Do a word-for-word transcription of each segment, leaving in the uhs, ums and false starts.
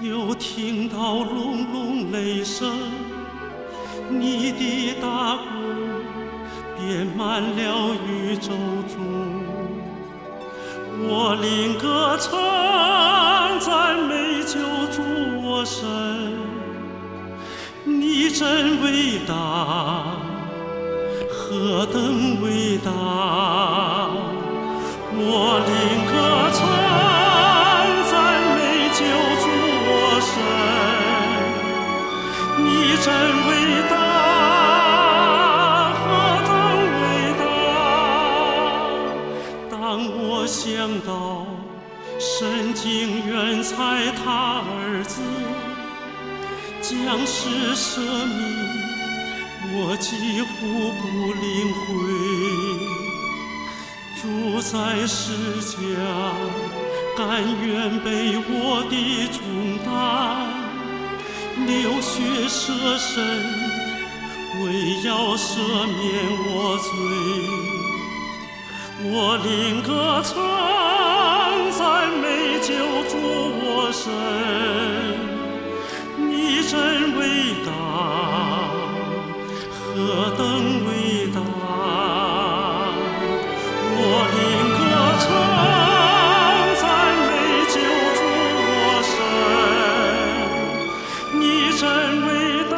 又听到隆隆雷声，你的大鼓遍满了宇宙中。我灵歌唱赞美救主我神，你真伟大，何等伟大！我灵歌唱赞美救主我神，你真伟大，何等伟大！当我想到 神竟远差他儿子，将世赦免，我几乎不领悔。主在十架，甘愿背我的重担，流血舍身，为要赦免我罪。 我灵歌唱赞美救主我神，你真伟大，何等伟大！我灵歌唱赞美救主我神， 你真伟大。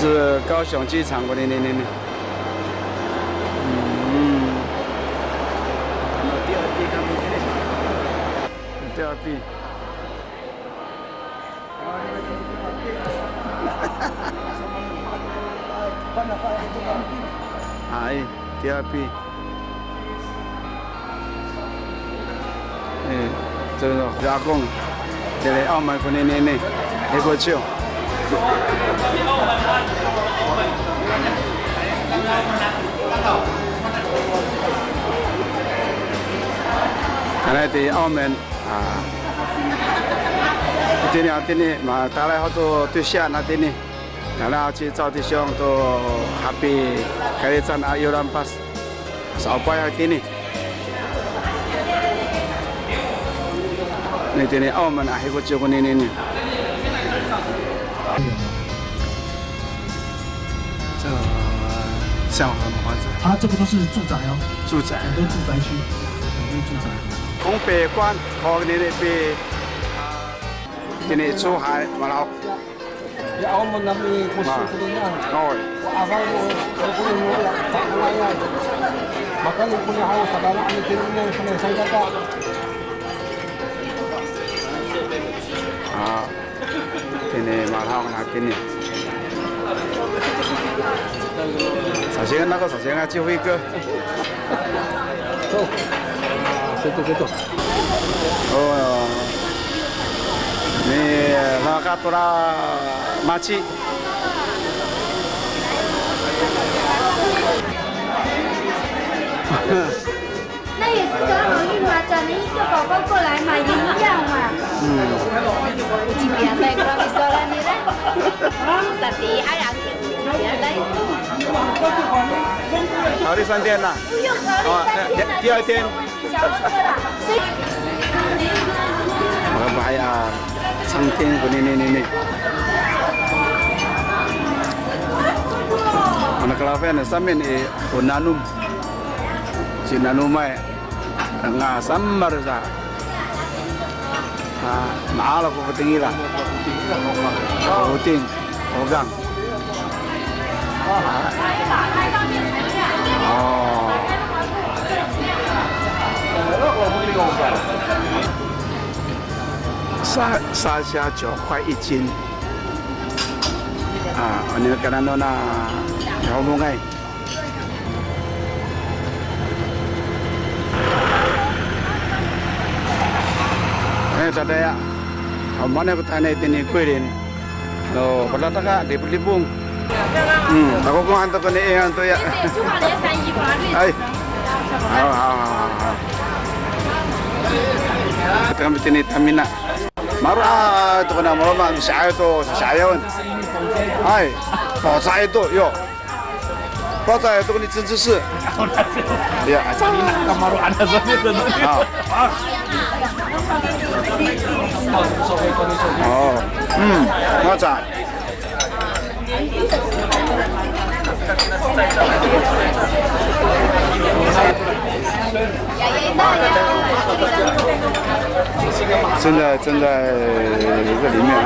这高雄机场，我的，你，你，你。嗯。第二批。 Hay, tiya pi. E, to, Akong, tira i 澳门 konini, i Hifoco. Tayra i 澳门. A, itini, a, itini, matayra ho to 对象 a itini. Nanay ci 赵弟兄 to hapi kalican a Iyolan Pass. Sa'opoay a itini. Nai tini 澳门 a Hifoco konini. 这像什么房子？啊，这个都是住宅哦。住宅。很多住宅区，很多住宅。Kongpi kowan, ko nini pi, a, tini 珠海, Malahok. Ya, awa mo nami ko sikolen yan. Awa. Ko afaw mo, ko sikolen mo ya, pa, ko yan. Makani ko ni haw, sakana ano tini mo, sanay, sanay ka. A. Tini Malahok na tini. Sasingan ako, sasingan ci Hoy ko. O, ni, laka tora maci. 那也是抓好运嘛，转了一个宝宝过来嘛，也一样嘛。嗯。好，第三天了。不用了，哦，第，第二天。小儿科啦，所以。Makapahay a, 餐厅 konini, nini. Ano kalafian, samin i, o nanom. Cinanomay. Nga samar sa. A, ma'araw ko foting ira. Foting, ogang. A. O. Sa, 三十九块一斤. A, ano kaenen nona, homongay. E, dadaya. Haw mani ko tayni tini Kuilin. No, padadaka, dipdipong. Hmm, ako ko han to ko ni, e, han to ya. Ay. Haw, haw, haw, haw, haw. Kami tini Tamina. Maro, a, to ko na maro ma, siayaw to, siayaw. Ay, to, siayaw to, yo. Pacay, 这个你真知识。Ya. 啊。哦，嗯，那咋？ 正在，正在这里面啊。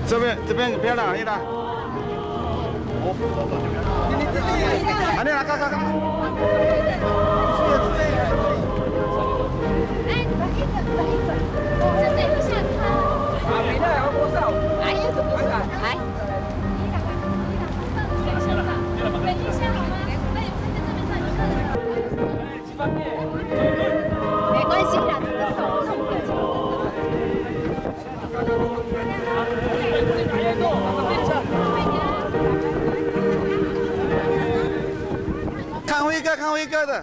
这边，这边漂亮，一档。 Ano, aka, aka, aka. Kangwika, kangwika da.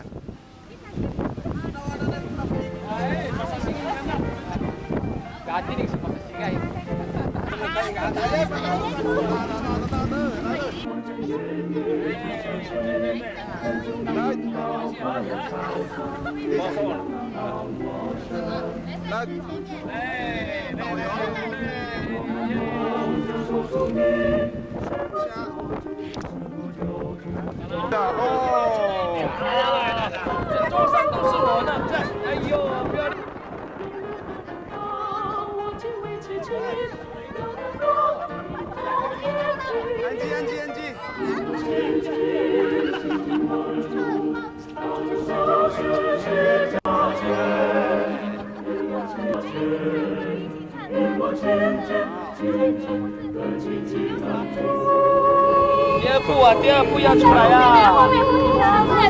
Tiya po a, tiya po, 不要出来啊！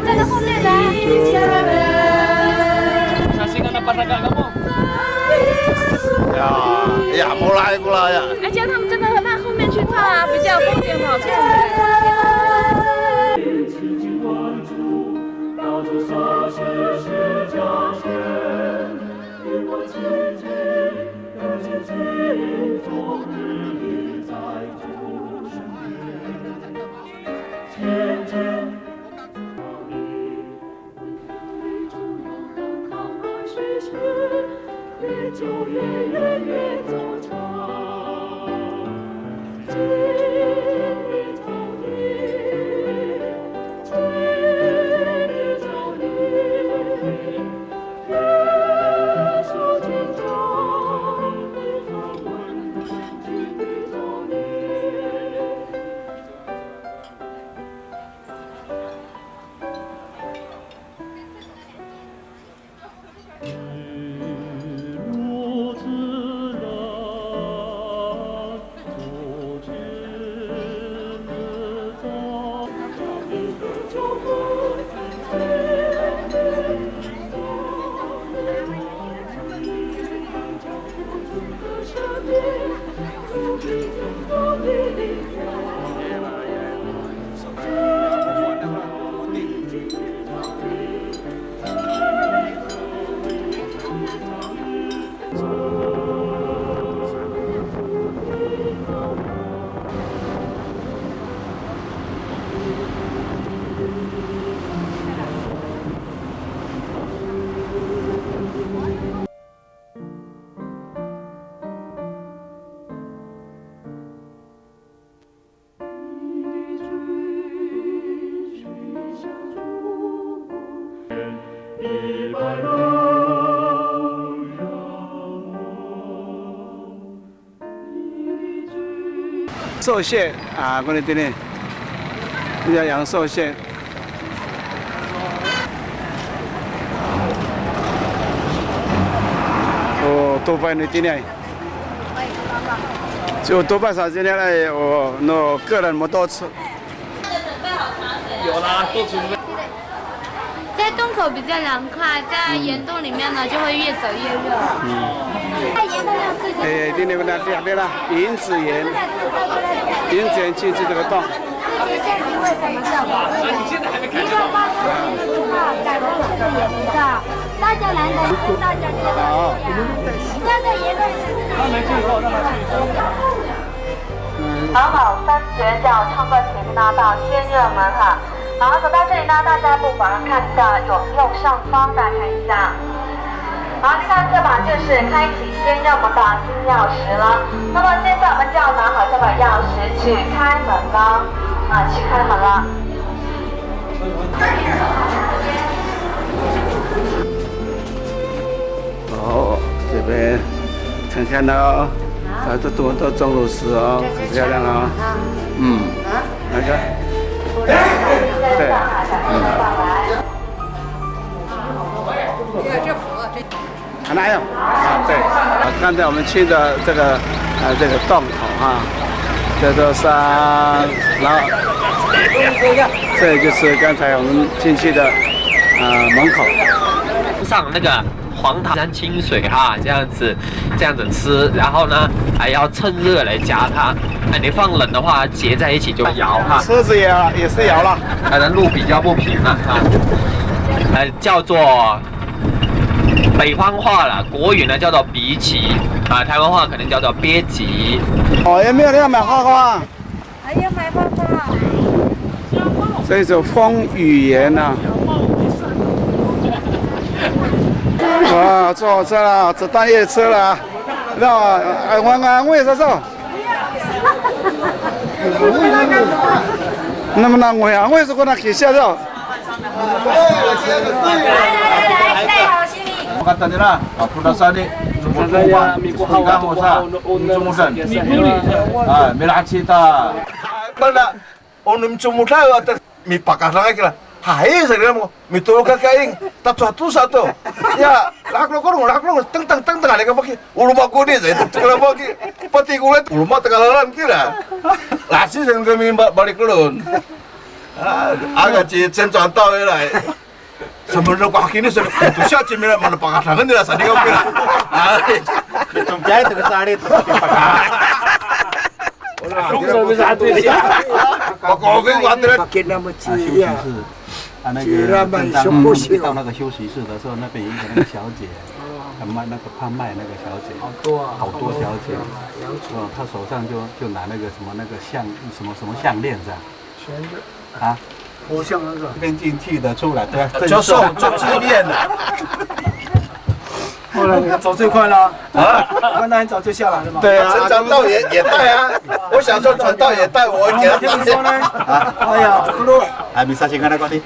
站在后面的。小心啊，那把那个，那个。 Ya, ya, mulay ko la ya. 哎，叫他们站到那后面去唱啊，比较有风景嘛，这样子。寿蟹啊，过来这里，要养寿蟹。哦，多半的今天，就多半少今天来，哦，那个人没多吃。有啦，多准备。 在洞口比较凉快，在岩洞里面呢，就会越走越热。嗯。在岩洞要自己。哎，今天我们来这边了，银子岩，银子岩进去这个洞。大家难得，大家见。好。 刚好三学校穿过前面那道天热门哈，然后走到这里呢，大家不妨看一下有没有上方，大家看一下。好，你看这把就是开启天热门的金钥匙了。那么现在我们就要拿好这把钥匙去开门了，啊，去开门了。 哦，这边看看哦，啊，这多多钟乳石哦，很漂亮哦。嗯，那个，对，嗯。啊，那样啊，对，啊，刚才我们去的这个，呃，这个洞口啊，这座山，然后这就是刚才我们进去的，呃，门口。上那个 黄糖沾清水哈，这样子，这样子吃，然后呢，还要趁热来夹它。那你放冷的话，结在一起就会摇哈。车子也，也是摇了。可能路比较不平了哈。呃，叫做北方话了，国语呢叫做荸荠啊，台湾话可能叫做鳖鲫。哦，也没有人要买花花。 哎呀，买花花。这是风雨岩呐。哇，做好吃了，吃当夜吃了。那，哎，我，我，我也是说。那么那我呀，我也是跟他给吓到。 Makatani la, a, podasani, comocoman, singkaho sa, comocomodan. A, milaheci ta. Mana, o no micomodan, a, ta, mipakadangay kira. Hay, sa kira mo, mitolok ka kaing, ta cowa tosa to. Ya, laklok ko, laklok, tengteng, tengteng, ale ka faki, o loma' koni, sa, tengteng ka faki, pati ko, o loma' tengalalan kira. Laheci sa kami ba-, balik lon. A, aga ci, 成长到未来。 Sa mana ko hakini sa, to siya ci mira mana pakadangan nira sa, di ka pira. Ay. Itong biyahe to salit. Wala, ako sa bisa ate siya. Ako, ako, ako, ate. Makin na mo ci, ya. 啊，那个正当我们到那个休息室的时候，那边有一个那个小姐，她卖那个，贩卖那个小姐，好多啊，好多小姐，好多啊，哦，她手上就，就拿那个什么，那个项，什么，什么项链这样。全是啊，头像那个。这边进去的，出来都要赠送。就送，就纪念的。后来走最快了。啊？那很早就下来了嘛。对啊。成长到也，也带啊。我小时候传道也带我一点。然后天天说呢，哎呀，不如 啊，misasingkan ako, ate.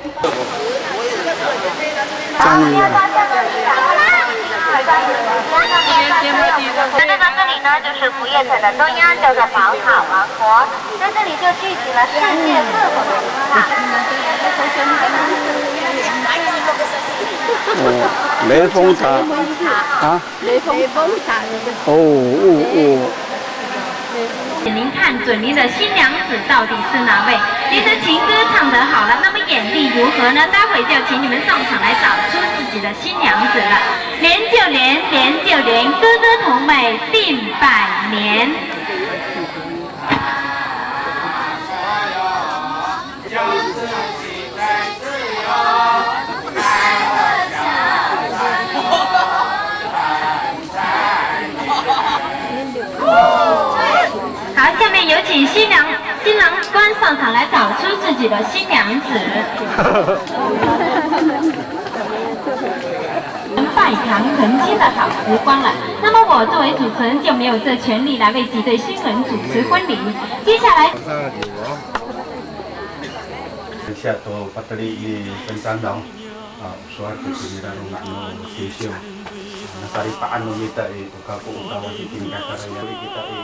那到这里呢，就是不夜城的中央，叫做宝塔王国。在这里就聚集了世界各国的文化。哦，雷峰塔啊。 哦，哦，哦。请您看准您的新娘子到底是哪位？您的情歌唱得好了，那么眼力如何呢？待会就要请你们上场来找出自己的新娘子了。连就连，连就连，哥哥同妹定百年。 好，下面有请新娘、新郎官上场来找出自己的新娘子。拜堂成亲的好时光了，那么我作为主持人就没有这权利来为几对新人主持婚礼。接下来， Siya to pateli i Pentaw, a, o sowal to cingra no, no sisiw. A, nasalipa'an no mita i, o kako o kawas i, tingkakarayan kita i.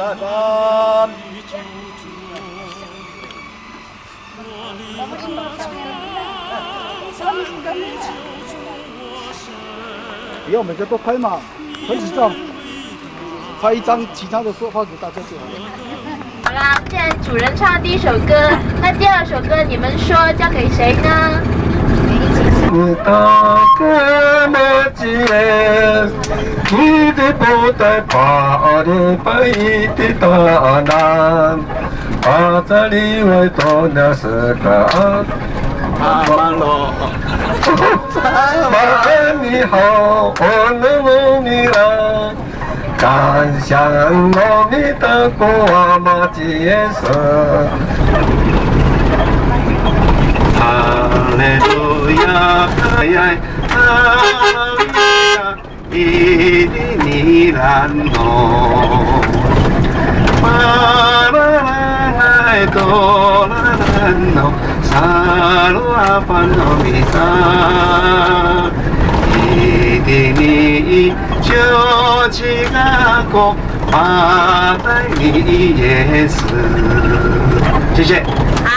三。 不要每个都拍嘛，拍几张，拍一张，其他的说话给大家就好了。好啦，既然主人唱第一首歌，那第二首歌你们说交给谁呢？ 谢谢。好。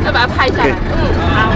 要把它拍下来。嗯，好。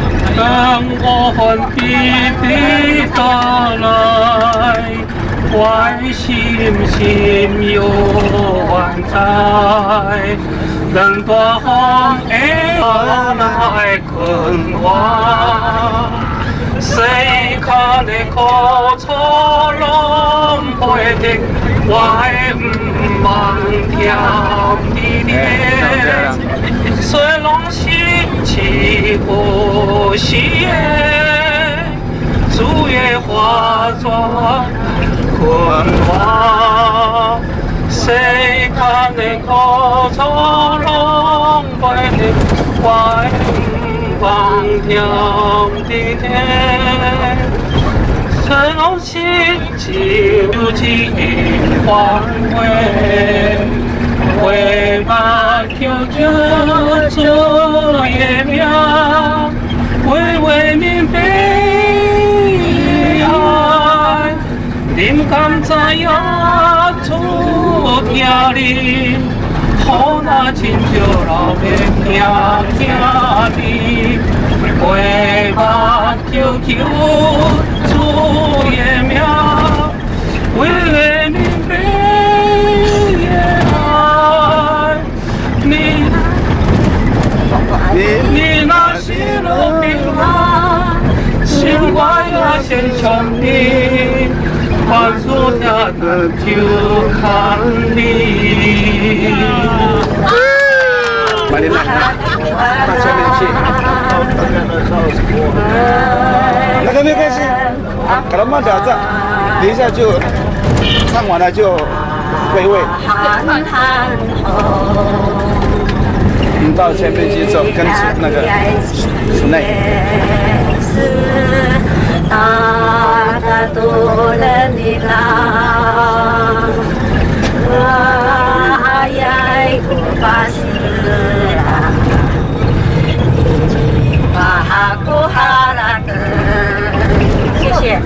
慢点来，慢点来，慢点来。那个没关系，啊，给他慢点，这样，等一下就唱完了就归位。 你到前面去走，跟那个内。 谢谢。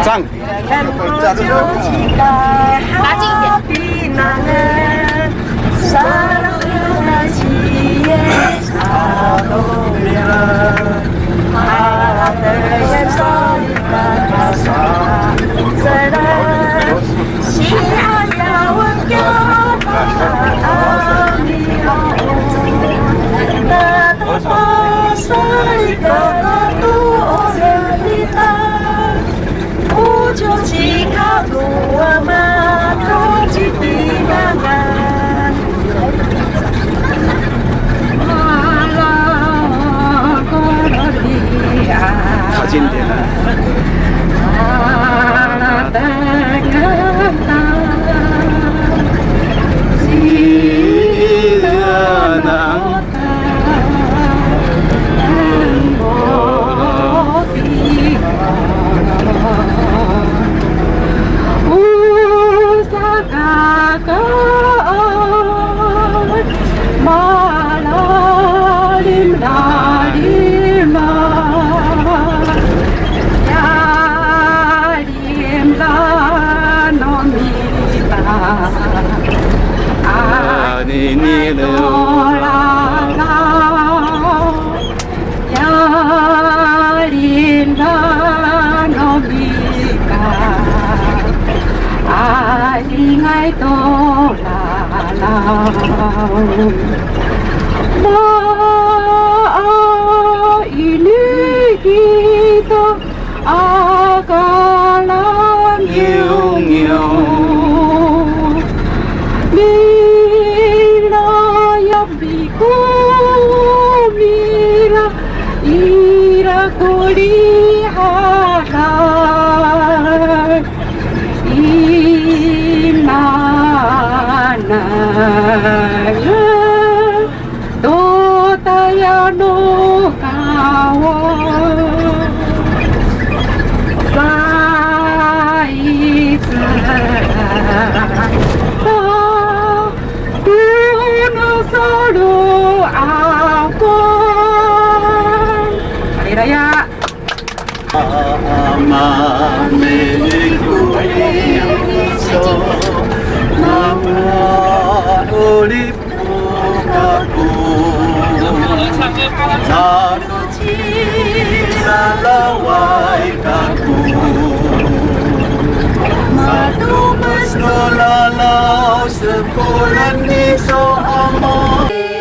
唱。 靠近点。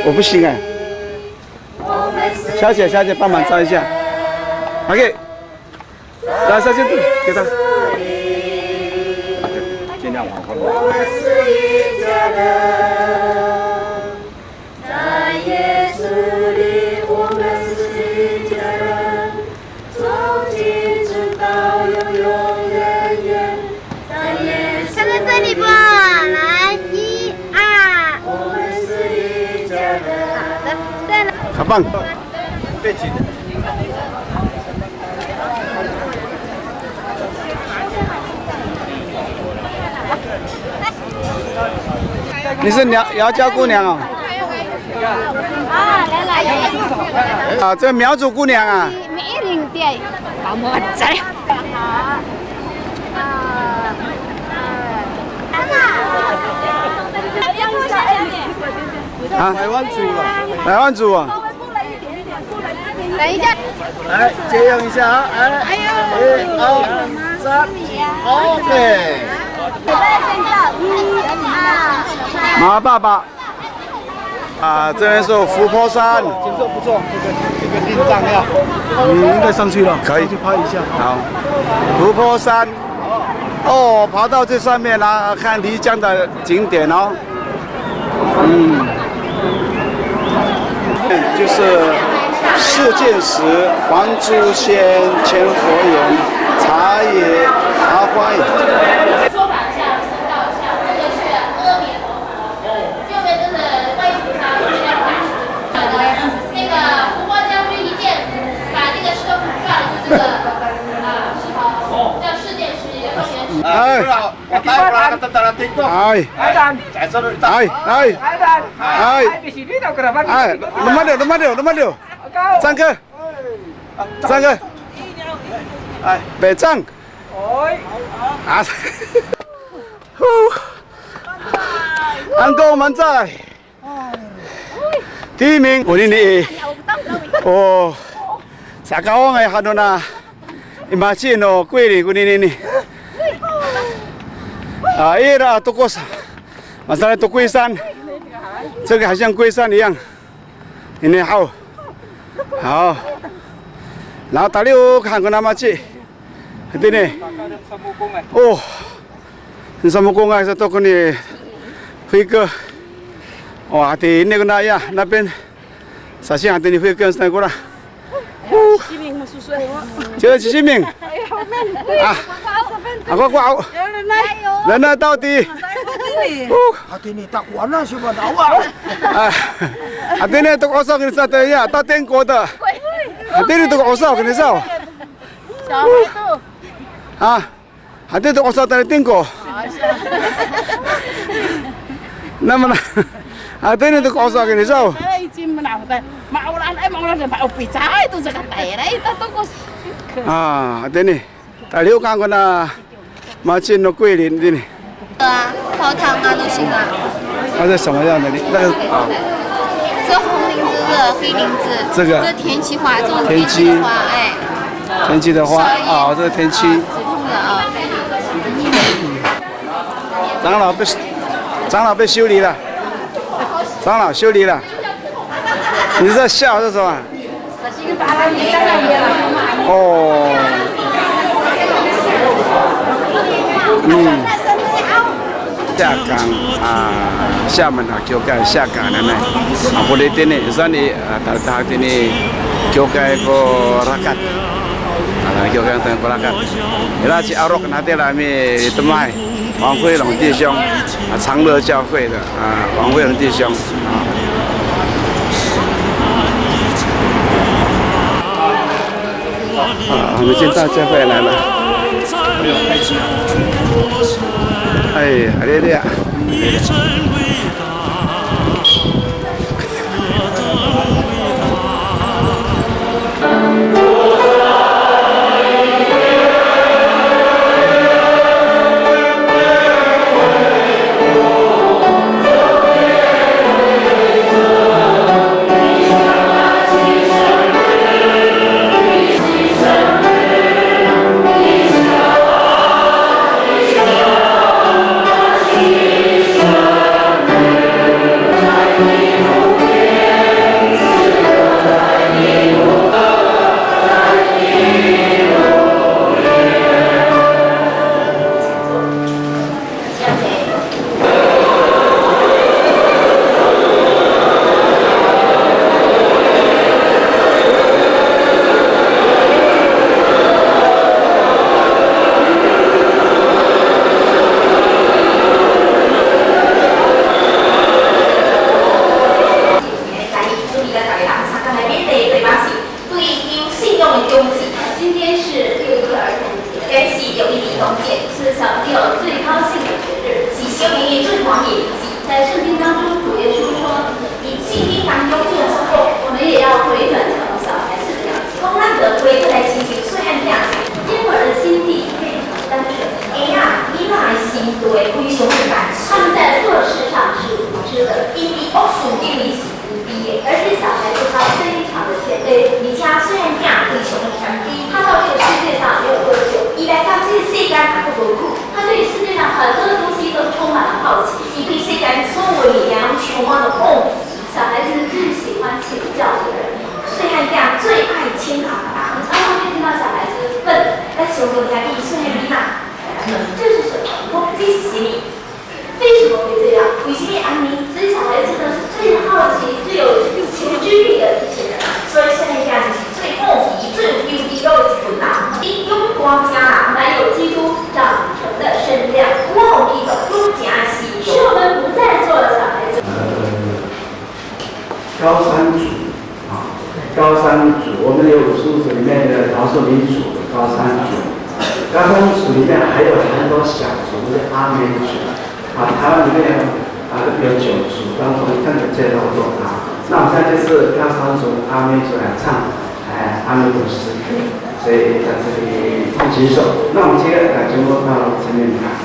我不行哎。小姐，小姐，帮忙照一下。OK。 来，小姐，给他。尽量往后面。看到这里不？来，一二。好的，再来。好棒。 你是苗，苗栗姑娘哦？啊，这苗族姑娘啊？啊？台湾族了。台湾族啊？ 等一下。来，借用一下啊，哎，哎呦，一二三，OK。马爸爸，啊，这边是伏波山。节奏不错，这个这个紧张呀。你应该上去了，可以。上去拍一下。好，伏波山。哦，爬到最上面啊，看丽江的景点哦。 嗯，就是四箭石、黄竹仙、千佛眼、茶叶、茶花。哎。 哎，哎，哎，哎，哎，lomadiw, lomadiw, lomadiw. 张哥，张哥，哎，北藏。啊，Angko manca. 第一名，onini i. O sakawangay han nona i maci no Kuili konini. A, ira tokos. Masalah to 龟山. 这个好像龟山一样。Ini haw. Haw. 然后 taliw han kona maci. Hatini. O. Samokongay sato koni 辉哥. O, hatini kona ya, 那边. Sasing hatini 辉哥 sa kora. 七名 masusoy. Sila 七名. A. Ako, ako, ako. Renay. Renay 到底. Hatini takowanan siwa dawa. A. Hatini to 'oso kini sa to ya, 到天国的. Hatini to 'oso kini sa. A. Hatini to 'oso tayni 天国. Naman, hatini to 'oso kini sa. A, hatini. Taliw han kona maci no Kuili itini. 啊，泡汤啊，都行啊。它是什么样的？那个啊，这红灵芝，这黑灵芝，这个这天气花，这种天气的花，哎。天气的花，啊，这个天气。啊，止痛的啊。长老被，长老被修理了，长老修理了。你在笑是什么？ 哦。嗯。下港啊，廈门啊，kiwkay 下港 hananay. A, polong itini, saan i, a, tahatini kiwkay ko rakat. A, kiwkay ko rakat. Ira ci Arok natira mitooray. 王惠龙弟兄，啊，长乐教会的，啊，王惠龙弟兄，啊。啊，我们今天大教会来了。哎，哈利路亚。对，非常的感谢。他们在课事上是无知的，因为哦，属灵里是无知的，而且小孩子他非常的谦卑。你家虽然这样，非常的谦卑，他到这个世界上没有多久，伊来到这个世界上，他不读书，他对世界上很多的东西都充满了好奇。伊对世界所有的力量充满了好奇。小孩子最喜欢请教别人，虽然这样最爱请老师，常常会听到小孩子问：“那请问一下，你虽然你哪？”这是什么？我这是什么？为什么会这样？为什么啊？你这小孩子呢是最好奇、最有求知欲的这些人，所以现在这样子是最好奇、最有欲望的一个大。因为国家啊，没有基督长成的身量，我们一个国家是，是我们不再做小孩子。高山族啊，高山族，我们有五十五族里面的少数民族高山族，高山族里面还有很多小族，是阿美族啊，台湾里面啊有九族当中，看得见到多啊。那我们现在就是高山族阿美族来唱，哎，阿美族诗歌，所以在这里唱几首。那我们接下来就到陈念台。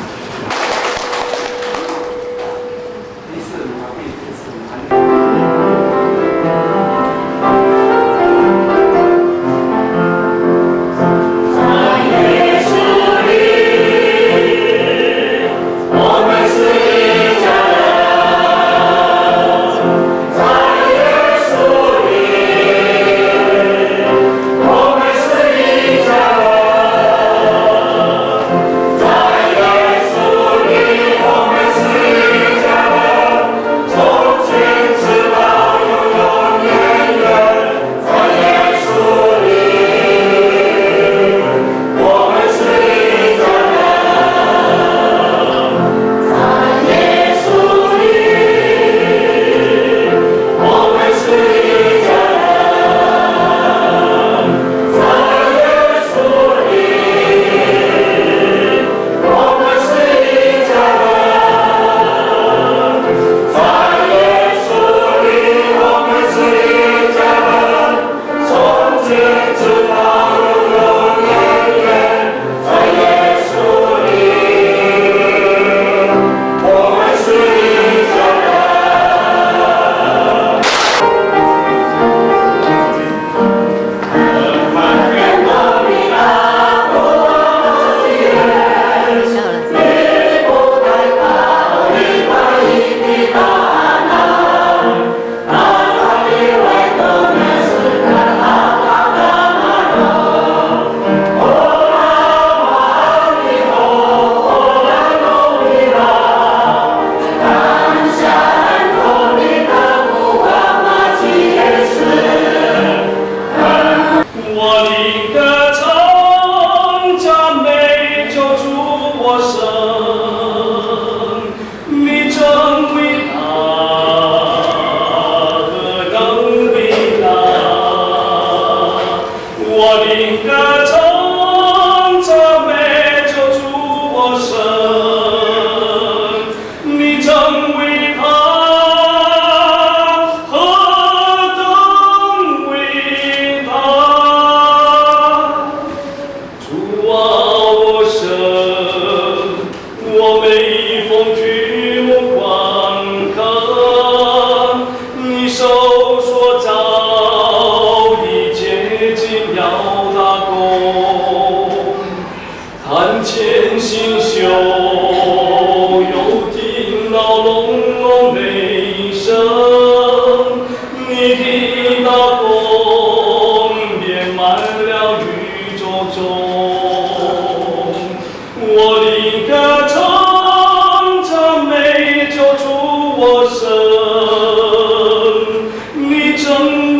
我的歌唱赞美救主我神，你真伟大，何等伟大！我的歌唱赞美救主我神，你真伟大，何等伟大！主啊，我神，我每逢举目观看，你手所造一切奇妙大功。 看见星宿又听到隆隆雷声，你的大功遍满了宇宙中。我的歌唱赞美救主我神， 你真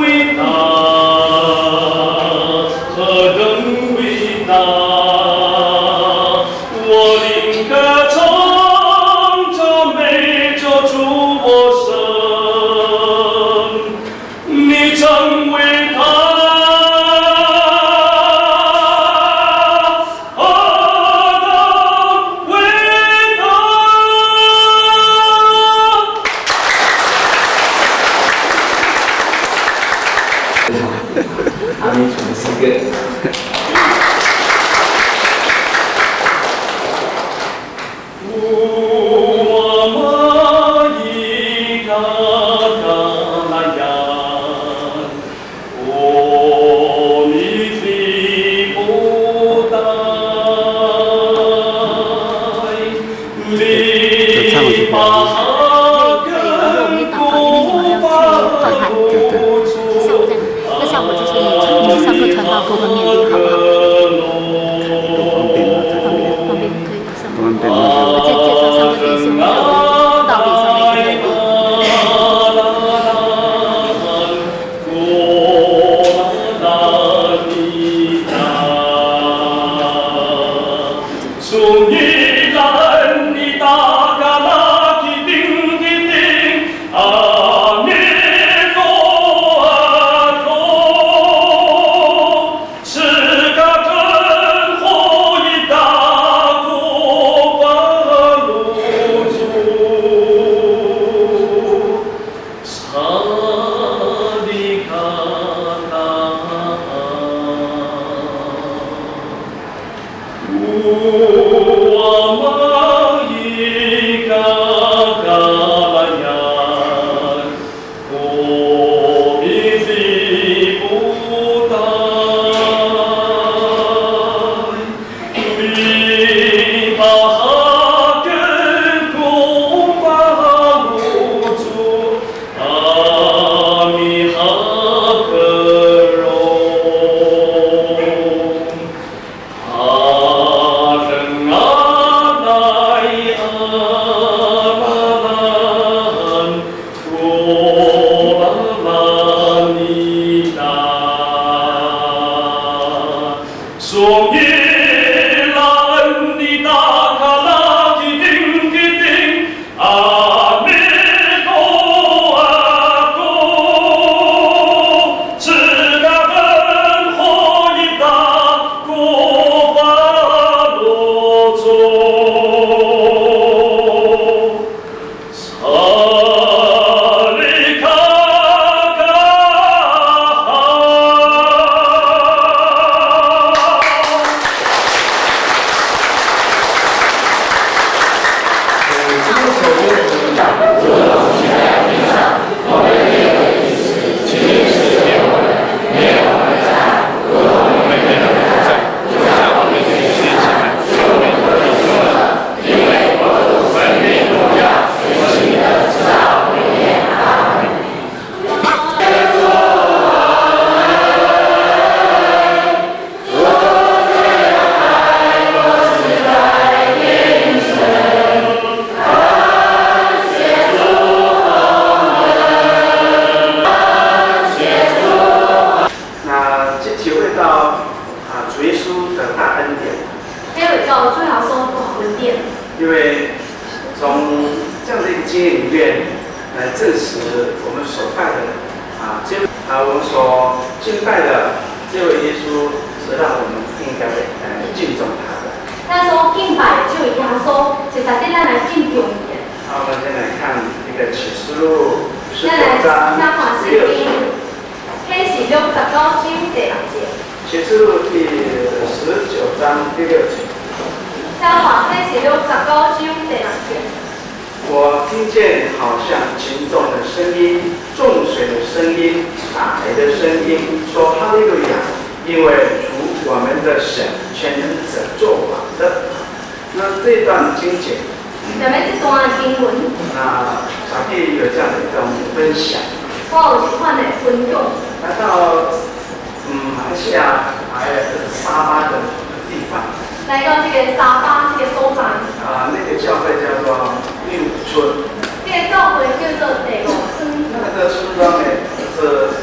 伟大，何等伟大！我灵歌唱赞美救主我神，你真伟大，何等伟大！ 阿美族的诗歌。多方面，好不好？多方面啊，在这边。方便，方便，可以上。多方便啊。介，介绍三个弟兄，道理上面可以吗？那这体会到，啊，主耶稣的大恩典。体会到主耶稣大恩典。因为从这样的一个经验里面来证实我们所拜的，啊，这，啊，我们所敬拜的这位耶稣是让我们应该，呃，敬重他的。咱所敬拜的这位耶稣，是值得咱来敬重伊的。好，我们先来看这个启示录十九章第六节。 启示录第十九章第六节。请看启示录十九章第六节。我听见好像群众的声音、众水的声音、打雷的声音，说：哈利路亚！因为主我们的神，全能者作王的。 那这段经节，咱们这段经文，那小弟有这样的一种分享。我有一款的分享。来到，嗯，马来西亚，还有就是沙巴的地方。来到这个沙巴这个所在。啊，那个教会叫做利物浦村。这个教会叫做利物浦村。那个村庄呢，是，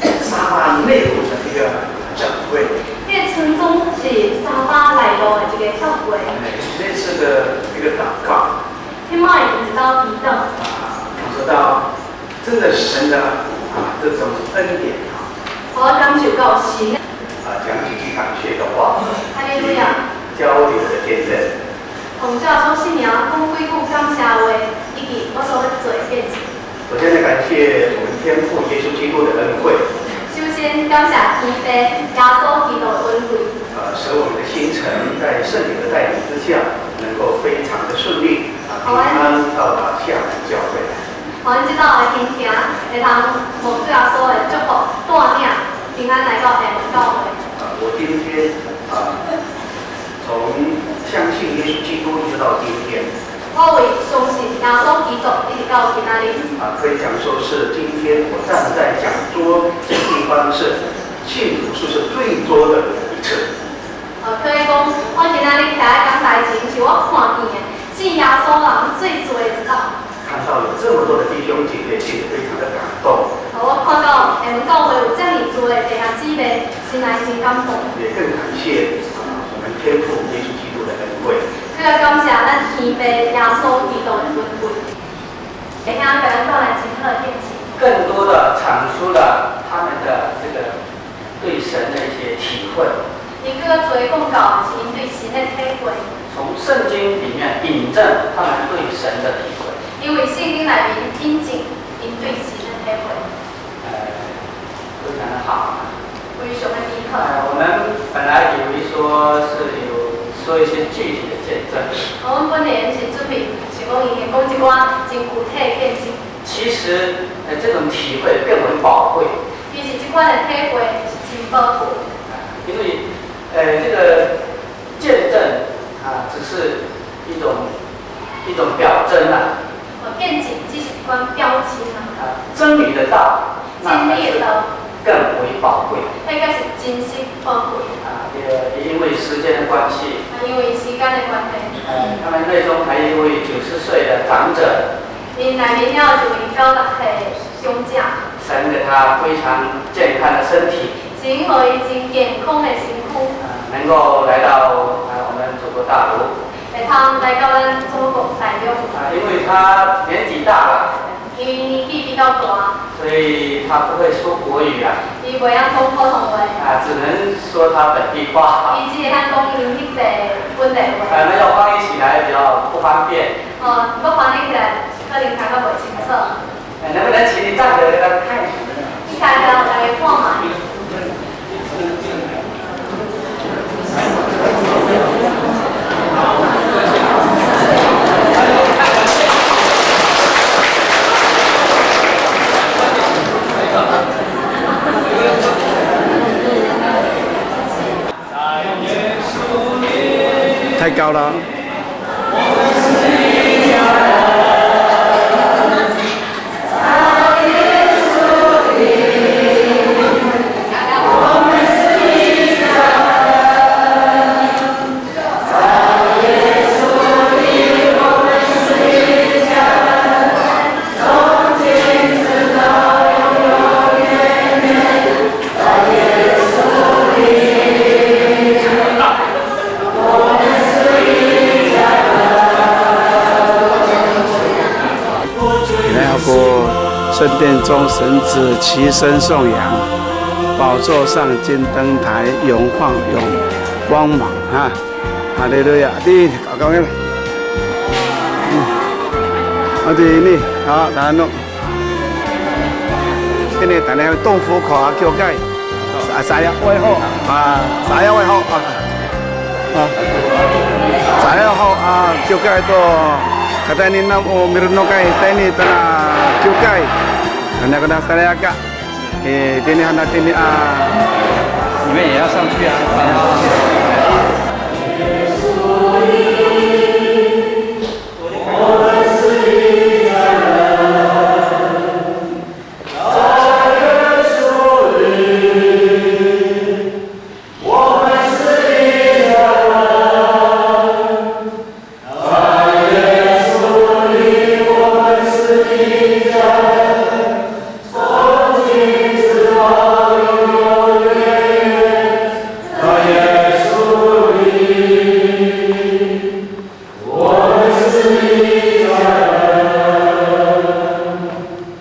呃，沙巴内陆的一个教会。 这个村庄是沙巴内陆的一个教会。哎，那次的一个祷告，彼时有一个祈祷，啊，感受到真的神的，啊，这种恩典啊。我感受到神的。啊，讲几句感谢的话，哈利路亚。交流的见证。 同主耶稣圣名讲几句感谢话，以及我所要做的见证。首先来感谢我们天父耶稣基督的恩惠。首先感谢天父耶稣基督的恩惠。呃，使我们的行程在圣灵的带领之下，能够非常的顺利，啊，平安到达厦门教会。 好，阮这道的行程，会当蒙主耶稣的祝福，带领平安来到廈门教会。啊，我今天，啊，从相信耶稣基督一直到今天，我为相信耶稣基督一直到今仔日。啊，可以讲说是今天我站在讲桌这个地方是幸福是最多的一次。呃，可以讲，我今仔日徛在讲台前，是我看见的，信耶稣人最多的一个。看到有这么多的弟兄姐妹，心里非常的感动。呃，我看到，诶，阮教会有遮尔多的弟兄姊妹，心内真感动。也更感谢，啊，我们天父耶稣基督的恩惠。更加感谢咱天父耶稣基督的恩惠。 等一下，可能带来真好的见证。更多的产出了他们的这个对神的一些体会。因为更加侪讲到是因对神的体会。从圣经里面引证他们对神的体会。因为圣经内面引证因对神的体会。 呃，非常的好。非常的厉害。呃，我们本来以为说是有说一些具体的见证。阮本来是准备是讲，伊会讲一寡真具体的见证。其实，呃，这种体会更为宝贵。其实这款的体会是真宝贵。因为，呃，这个见证啊，只是一种，一种表征啊。呃，见证只是一款表征啊。啊，真理的道，那才是真理的道。更为宝贵。那个是真实宝贵。啊，也，也因为时间的关系，啊，因为时间的关系。呃，他们内中还有一位九十岁的长者。因内面有一位九十岁的长者。 神给他非常健康的身体。神予伊真健康的身体。啊，能够来到，啊，我们祖国大陆。会通来到咱祖国大陆。啊，因为他年纪大了。因为年纪比较大。所以他不会说国语啊。伊袂晓讲普通话。啊，只能说他本地话。伊只会晓讲因彼地本地话。啊，那要翻译起来比较不方便。哦，若翻译起来可能感觉袂清楚。 哎，能不能请你站起来给大家看一下？你看一下，我来看嘛。太高了。Ina ako, 圣殿中神子齐声颂扬，宝座上金灯台，永放永光芒啊！哈利路亚！Di, kakawin. Hmm. Adi ini, ha, nano. Ini tayni 洞府口 a kiwkay. Sa, saya wayho. A, saya wayho. A. A. Saya ho a kiwkay to. Katayni namo mironokay tayni tona kiwkay. Tayni kona saya ka. E, tini hana tini a. 你们也要上去啊。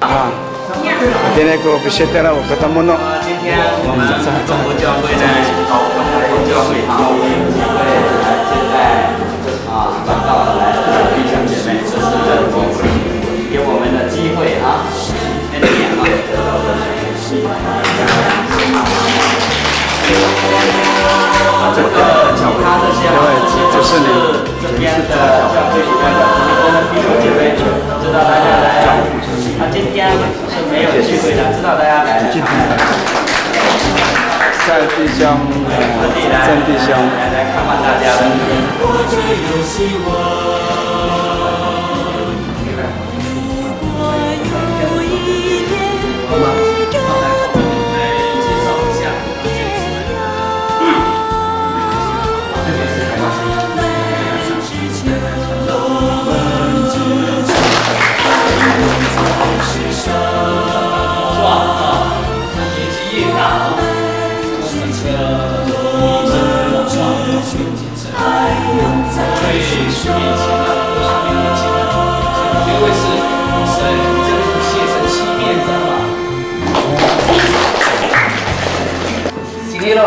A, tini ko pisitera o katamono. 今天我们东湖教会呢，东湖教会啊，会来接待啊，传道来的弟兄姐妹，这是很荣幸，给我们的机会啊，跟你们啊。这个其他这些啊，这是你 这边的教会里面的同工弟兄姐妹，知道大家来，他今天是没有聚会的，知道大家来。在弟兄，在弟兄。来，来看望大家的。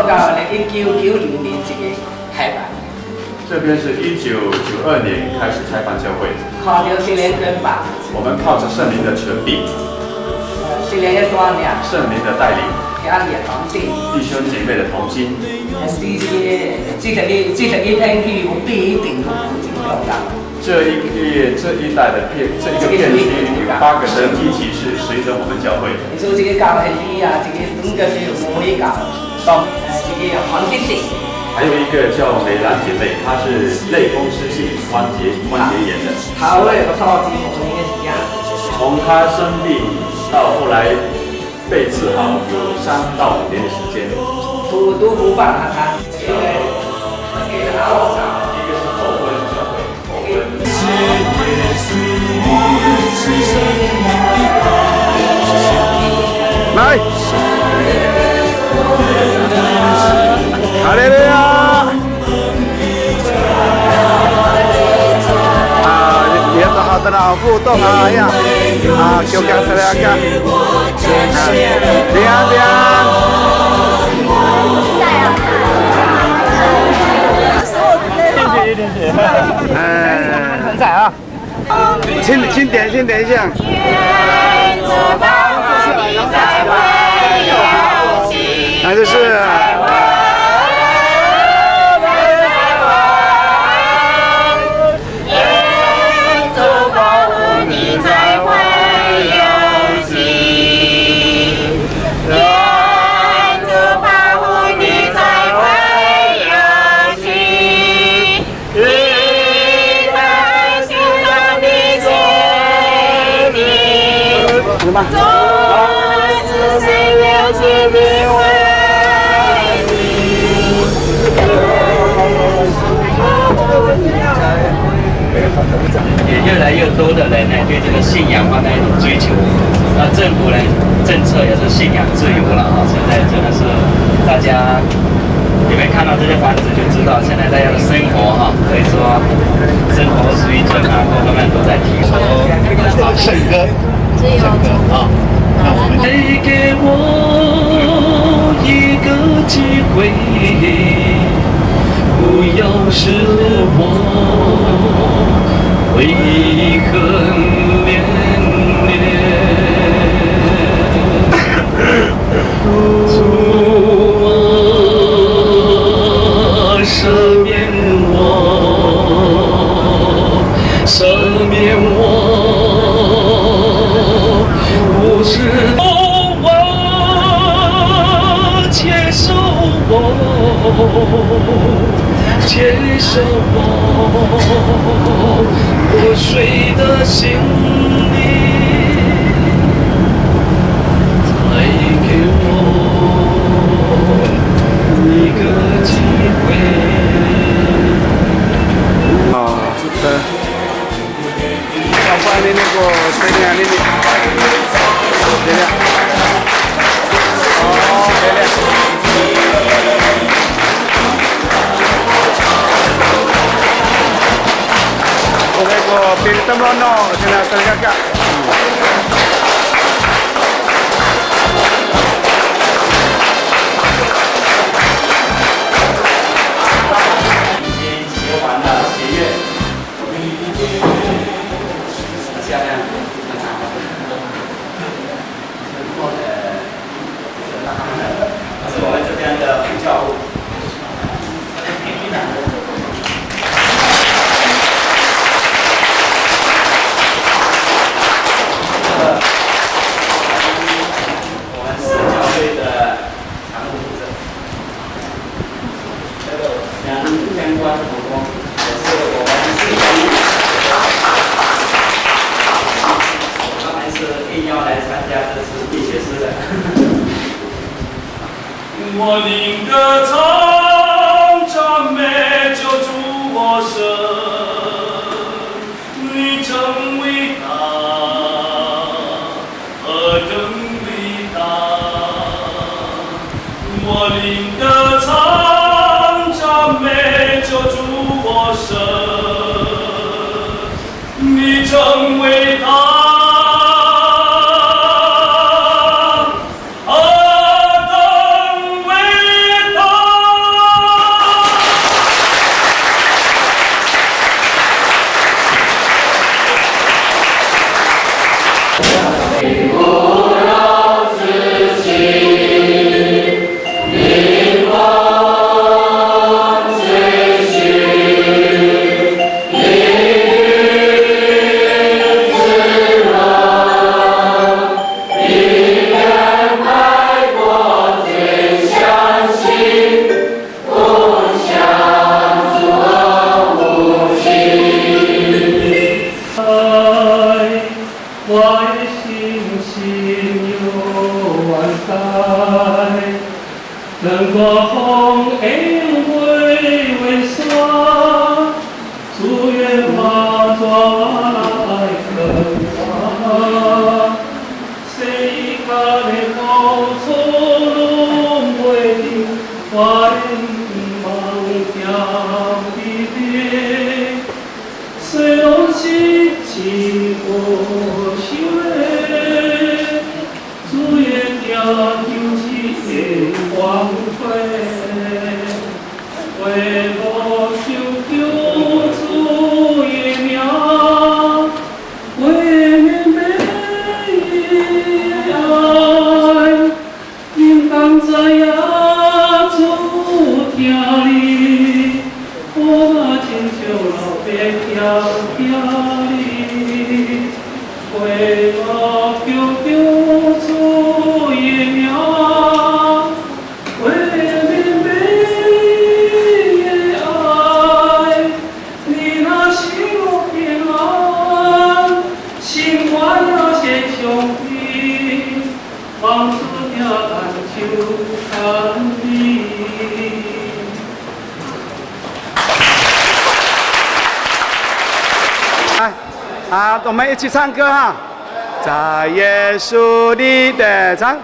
到了一九九零年这个开办。这边是一九九二年开始开办教会。靠着圣灵的恩典。我们靠着圣灵的权柄。圣灵的带领。圣灵的带领。兄弟同心。弟兄姐妹的同心。这个，这个，这个一天去，我必定有不同的。 这一个，这一带的片，这一个片区有八个神迹奇事随着我们教会。你说这个教会里啊，这个东个是有魔力感，到这个黄金地。还有一个叫美兰姐妹，她是类风湿性关节，关节炎的。她会有超级红的一样。从她生病到后来 被治好有三到五年的时间。都，都不怕他，他。一个是头昏，头昏。来，哈利路亚！ 啊，你要好好的互动啊，哎呀，啊，给我感谢了一下，啊，平安平安。谢谢，谢谢。哎，很赞啊。 请，请点，请点一下。那就是。也越来越多的人呢，对这个信仰方面有追求。那政府呢，政策也是信仰自由了哈。现在真的是大家 你们看到这些房子就知道，现在大家的生活哈，可以说生活水准啊，各方面都在提升。圣歌，圣歌啊，那我们再给我一个机会，不要使我悔恨连连。 主啊，赦免我，赦免我，不是我，接受我。 接受我破碎的心灵，再给我一个机会。啊，对。 Saan po anini ko sering anini? Dili. O, dili. Okey ko pilitom no, sina salikaka. 我们一定，呃，下面，呃，是我们这边的副教务。我们市教会的常务主任。 这个两相关的同工，也是我们是，他们是应邀来参加这次献血式的。我灵歌唱，赞美救主我神，你真伟大。 何等伟大！我灵歌唱，赞美救主我神，你真伟大。何等伟大！来，好，我们一起唱歌哈。在耶稣里的唱。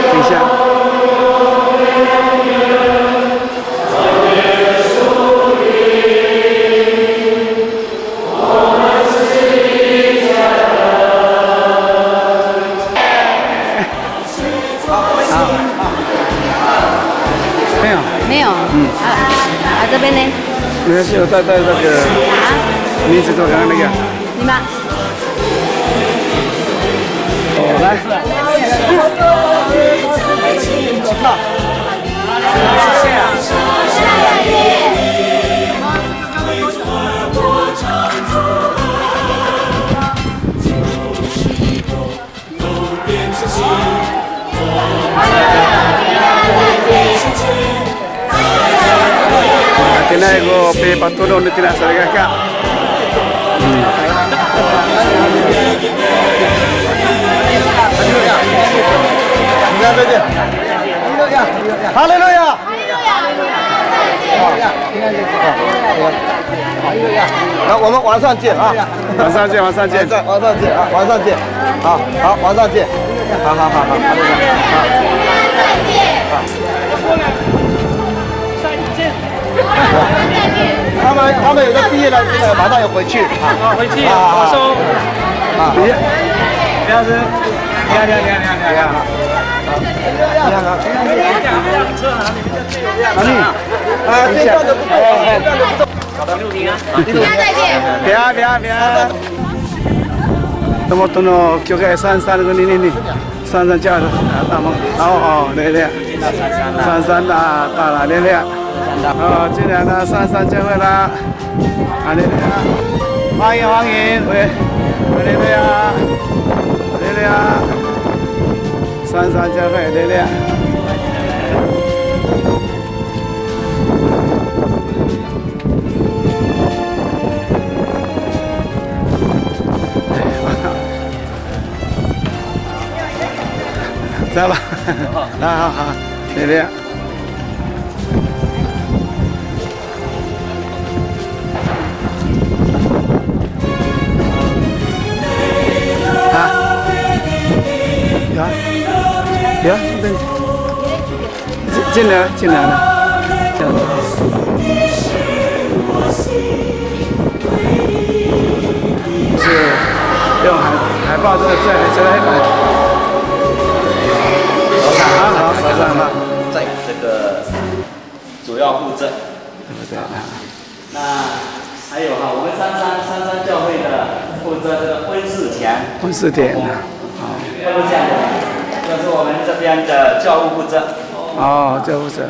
等一下。没有。没有。嗯。啊，啊，这边呢？没关系，我带，带那个啊？名字做刚刚那个。你吗？哦，来。Tina ko pipatono no tina salikaka. Hmm. 哈利路亚！ 那我们晚上见啊！晚上见，晚上见。晚上，晚上见啊！晚上见。好，好，晚上见。好，好，好，好，好，好。他们，他们有的毕业了，这个马上要回去啊。啊，回去，啊，啊，啊。我说，啊。不要吃，不要，不要，不要。啊，这样的不错，这样的不错。 平安，平安，平安。Tomo to no kiwkay sansan konini, sansan caay, a, tamo. O, o, lele. Sansan a, tala, lele. O, 今天呢，sansan caay la. A, lele. 欢迎，欢迎，喂。A, lele. Lele. Sansan caay, lele. Saba. 好，好，好，谢谢。啊，呀，呀，这边。 进，进来，进来了。这样子。是用海，海报这个最，最后一版。好，好，好，好。在这个主要负责。对不对啊？ 那还有哈，我们三山，三山教会的负责这个婚事田。婚事田啊，哦。都是这样的，这是我们这边的教务负责。哦，教务负责。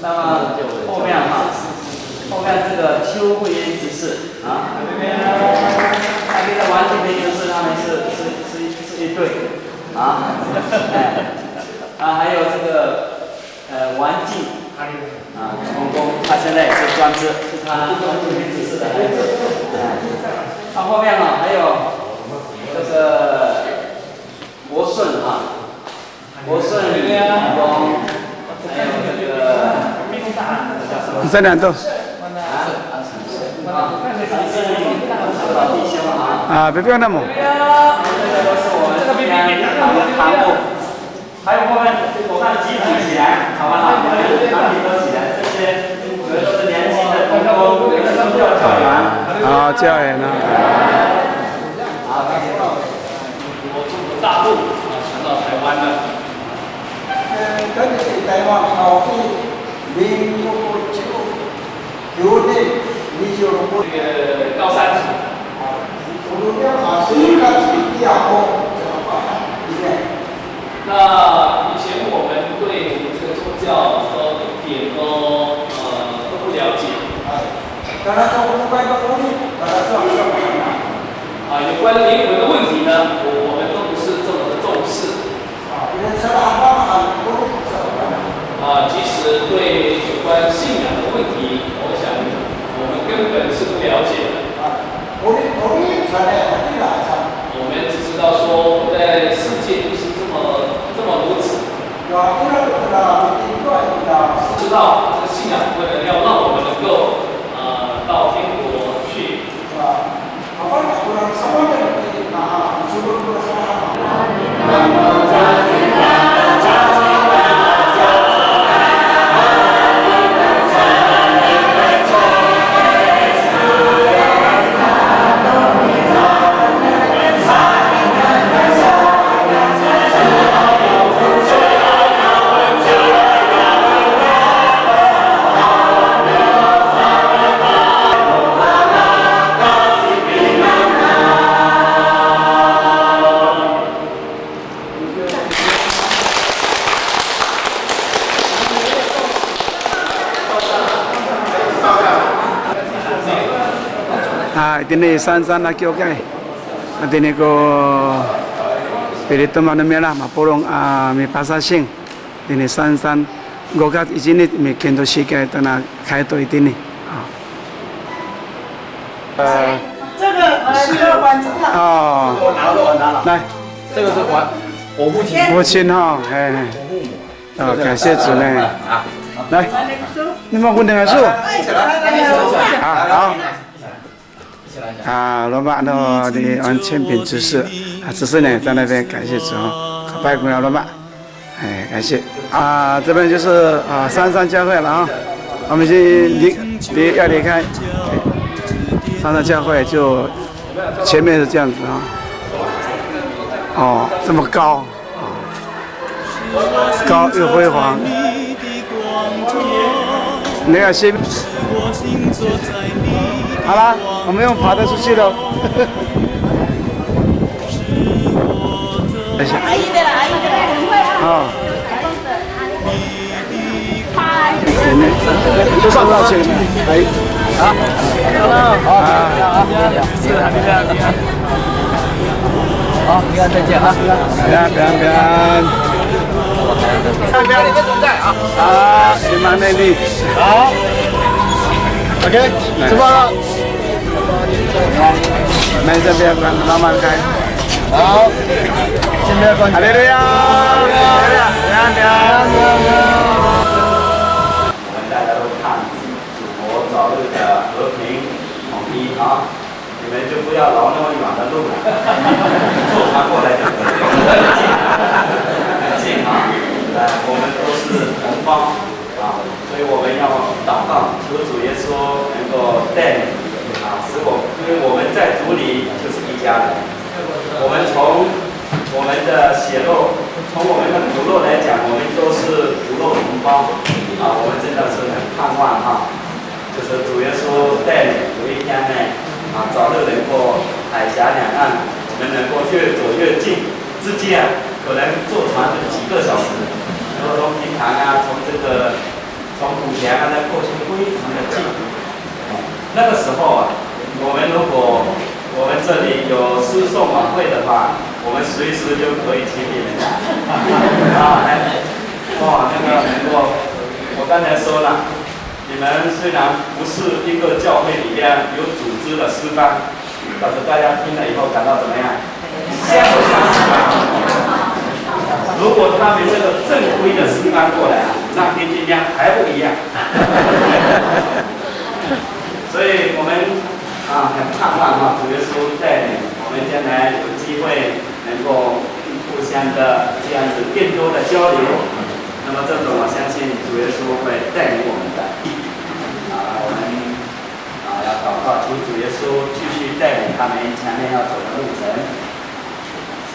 那么后面哈，后面这个邱慧英执事啊，那边王金平执事他们是，是，是，是一对啊，哎，啊，还有这个 呃，王静，啊，公公，他现在也是专职，是他专职指示的孩子。哎，他后面啊，还有这个顺啊，国顺、李明公，还有这个 Saan to? A, pipi'ong namo? 还有我们，我看集体起来，好不好？我们团体都起来，这些有的都是年轻的同工，有的是宗教教员。A, 教员 a. 好，谢谢。 我中国大陆啊，传到台湾的。呃，跟你台湾好，民国九九年，你就这个高山族。啊，我们要把这个地方怎么办？对不对？那以前我们对这个宗教都一点都，呃，都不了解。哎，当然，这个部分都不，当然，这样，这样。 啊，有关灵魂的问题呢，我，我们都不是这么的重视。 啊，即使对有关信仰的问题，我想我们根本是不了解的。 我们只知道说我们在世界就是这么，这么如此。 知道这个信仰为了要让我们能够，呃，到天国去。 A, itini Sansan a kiwkay. Itini ko pilitemoh no mira mapolong a mipasasing. Itini Sansan, gokat icinit mikinto sikay tona kayto itini. A. 这个，呃，这个碗子。O. 来。这个是我，我父亲。 父亲 ha, 嘿，嘿。 O, 感谢主呢。来，你们问的还是？好，好。A, loma' no ni 王千平执事, a, 执事呢在那边，感谢主。Kapay kona loma'. 哎，感谢。A, 这边就是，a, 三山教会了啊。我们已经离，离，要离开。三山教会就前面是这样子啊。O, 这么高。 高又辉煌。那个先，好了，我们用爬的出去喽。等一下。阿姨的啦，阿姨的啦。哦。 就上道歉了没？哎。啊。好，好，平安，再见啊。平安，平安，平安。平安，你们同在啊。啊，平安，平安。好。OK，出发了。 慢慢开。好，先不要关。哈利路亚！哈利路亚！哈利路亚！我们大家都看主国早日的和平统一啊！你们就不要劳那么远的路了，坐船过来就可以了。很近啊！呃，我们都是同胞。 啊，所以我们要祷告，求主耶稣能够带领啊，使我，因为我们在主里就是一家人。我们从我们的血肉，从我们的骨肉来讲，我们都是骨肉同胞啊，我们真的是很盼望哈。 就是主耶稣带领，有一天呢，啊，早日能够海峡两岸，我们能够越走越近。之间啊，可能坐船就几个小时，如果从平潭啊，从这个，从古亭啊，再过去非常的近。那个时候啊，我们如果，我们这里有诗颂晚会的话，我们随时就可以请你们来。啊，哎，哇，那个能够，我刚才说了， 你们虽然不是一个教会里面有组织的诗班，但是大家听了以后感到怎么样？相辅相成啊。过他们这个正规的诗班过来啊，那跟今天还不一样。所以我们啊很盼望啊，主耶稣带领我们将来有机会能够互相的这样子更多的交流。那么这种我相信主耶稣会带领我们的。啊，我们啊要祷告，求主耶稣继续带领他们前面要走的路程。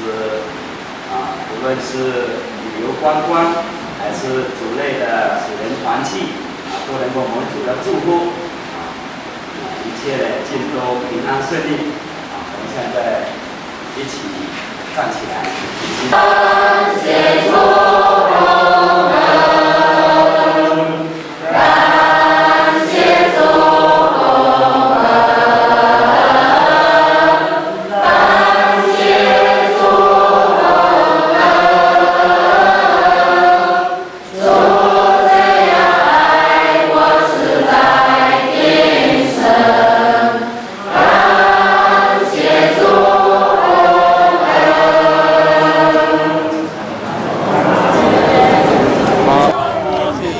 是啊，无论是旅游观光，还是族内的属灵团契啊，都能够蒙主的祝福啊，啊，一切的尽都平安顺利啊。我们现在一起站起来。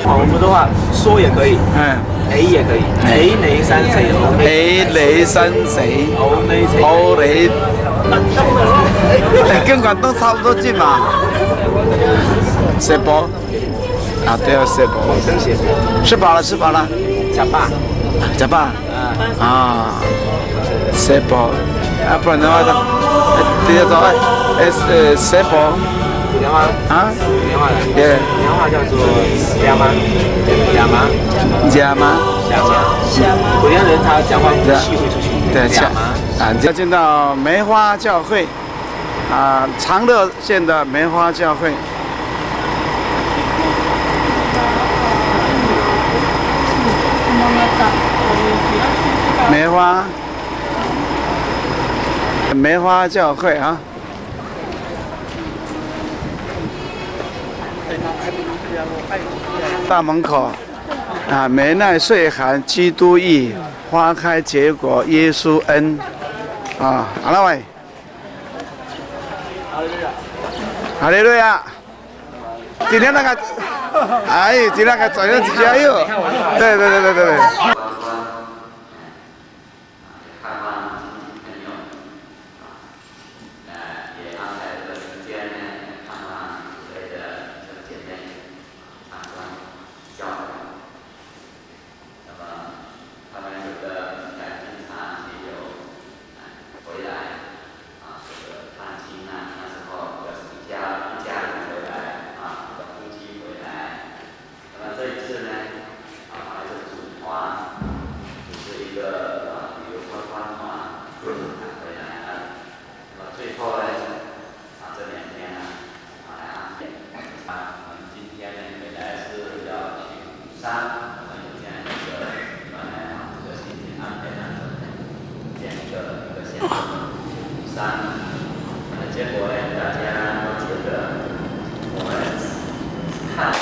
好，我们的话说也可以，哎，A也可以，A雷三谁，A雷三谁，O雷谁，O雷。哎，跟广东差不多近嘛。Sepo。啊，对啊，Sepo。吃饱了，吃饱了。Capa。Capa。 啊，Sepo，啊，不然的话呢，呃，直接说，哎，哎，呃，Sepo。普通话啊？普通话的。对。普通话叫做 Yama。Yama。Yama。Yama。普通人他讲话不是会出去。对，Yama。啊，要进到梅花教会。 啊，长乐县的梅花教会。梅花，梅花教会啊。大门口啊，梅奈岁寒，基督义，花开结果，耶稣恩。啊，好了喂。 哈利路亚。今天那个，哎，今天那个转让几家哟。对对对对对对。那么他们有的在平常也有，哎，回来，啊，这个探亲啊，那时候就是一家，一家人回来，啊，这个夫妻回来。那么这一次呢，啊，他们是组团，组织一个，啊，旅游观光团，啊，回来了。 那么最后呢，啊，这两天呢，啊，来安排。啊，我们今天呢，本来是要去武山，我们有这样一个，啊，这个行程安排当中，这样一个，一个行程，武山。那结果呢，大家都觉得我们看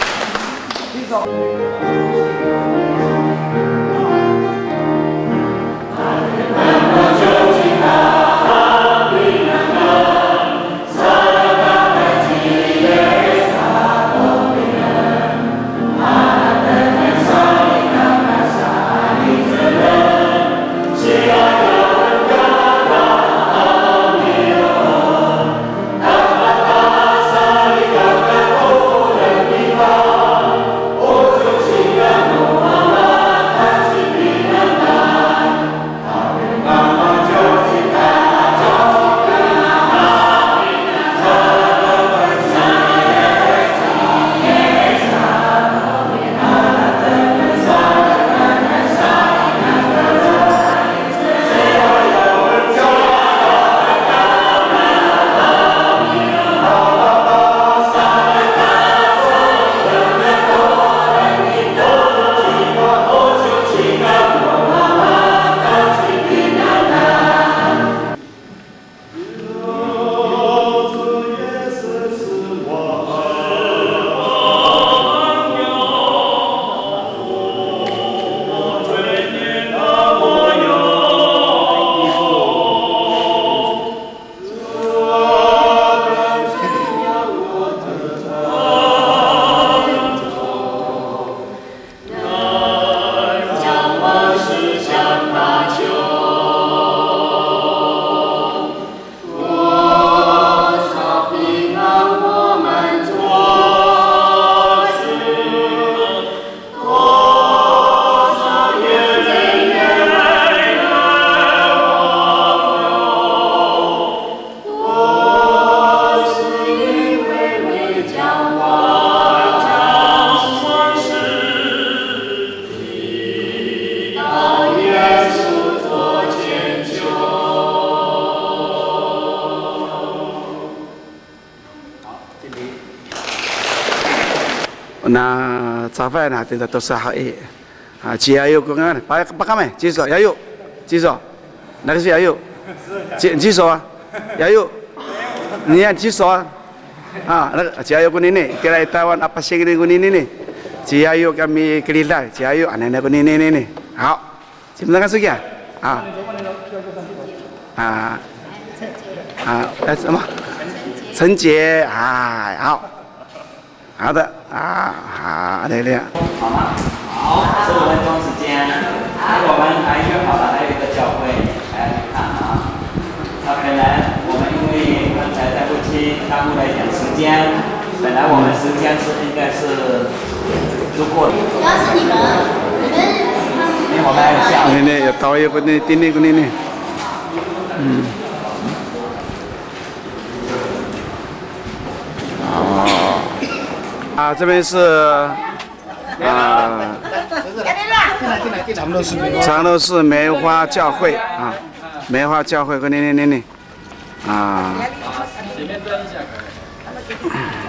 Na cafay na hatini to sa haw i. A, ci Yayo ko ngangan. Pa, pakayni, ciso, Yayo. Ciso. Naka si Yayo. Ci, ciso a. Yayo. Niyan ciso a. A, naka, ci Yayo konini. Itira i Taywan a pasingli konini ni. Ci Yayo kami keliday. Ci Yayo, anini konini nini. Haw. Ci, naka so kiya. A. A. A, e, 什么？陈杰，哎，好。 好的，啊，好，来了。好吗？好，十五分钟时间。那我们还约好了，还有一个教会，来看啊。那本来我们因为刚才在后期耽误了一点时间，本来我们时间是应该是足够的。主要是你们，你们，因为我们还有下午。Ini, ya, tawa ko ni, tini ko ni, ni. 嗯。 哦。啊，这边是，啊，长乐寺梅花教会啊，梅花教会，给你，你，你，你，啊，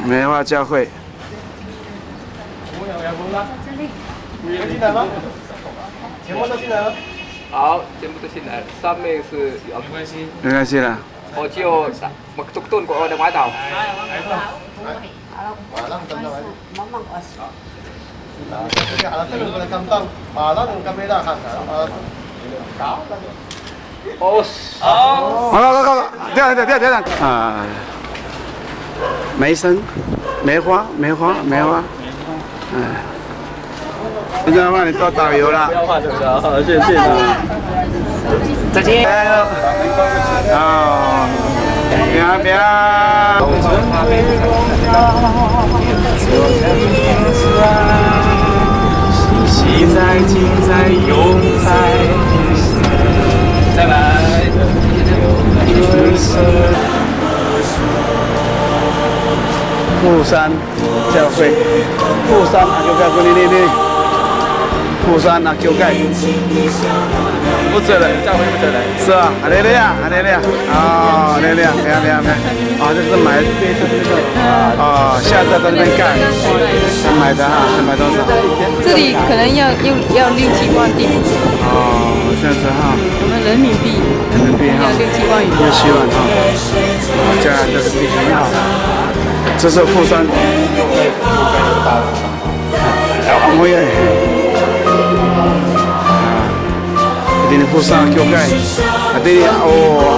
梅花教会。全部都进来吗？全部都进来了？好，全部都进来了。上面是有，没关系。没关系了。我就 Magtokton ko, o, damaw. O, 好，好，好，好，等一下，等一下，等一下，啊，梅参，梅花，梅花，梅花，哎。 现在换你做导游了。不要换，对不对？好，谢谢，谢谢。再见。哦，不要，不要。再来。 富山教会，富山阿Q会，你，你，你，富山阿Q会，负责人，教会负责人。是啊，哈利路亚，哈利路亚，哦，哈利路亚，没有，没有，没有，哦，这是买，哦，下次在那边盖，他买的哈，他买多少？这里可能要，要，要六七万定。哦，这样子哈。我们人民币，人民币哈，要六七万以上。六七万哈。 这样就是地形很好。这是富山。我也，啊，这里富山教会，啊，这里，哦，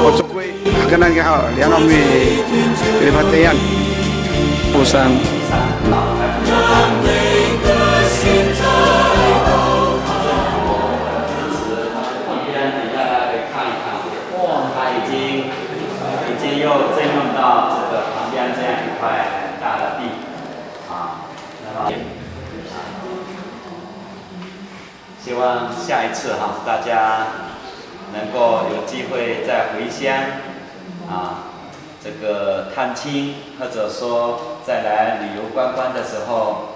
我做过，跟那个好，两个米，给他这样，富山。 他已经，已经又征用到这个旁边这样一块很大的地啊。那么，希望下一次哈，大家能够有机会再回乡啊。 这个探亲，或者说再来旅游观光的时候，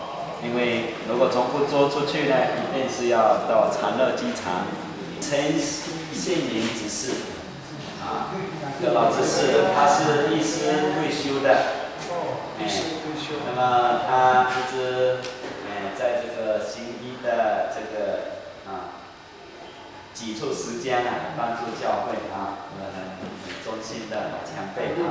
因为如果从福州出去呢，一定是要到长乐机场。陈信明执事，啊，这老执事他是医师退休的，哎，那么他一直，哎，在这个行医的这个，啊， 挤出时间来帮助教会啊，我们很忠心的老前辈啊。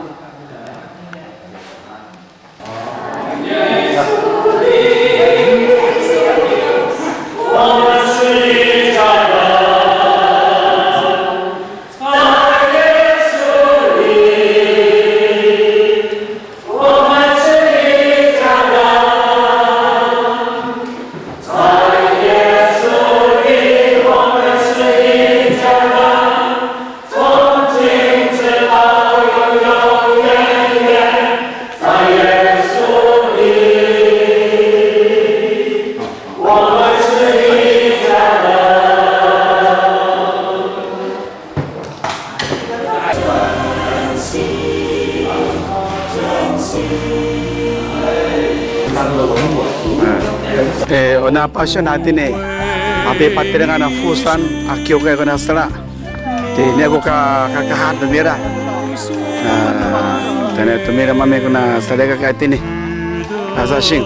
E, ona pasyon hatini, a pipatirengan a Fusan a kiwkay kona sera. Tini ako ka, kakahad no mira. A, tini to mira mami kona salikaka itini. A sasing.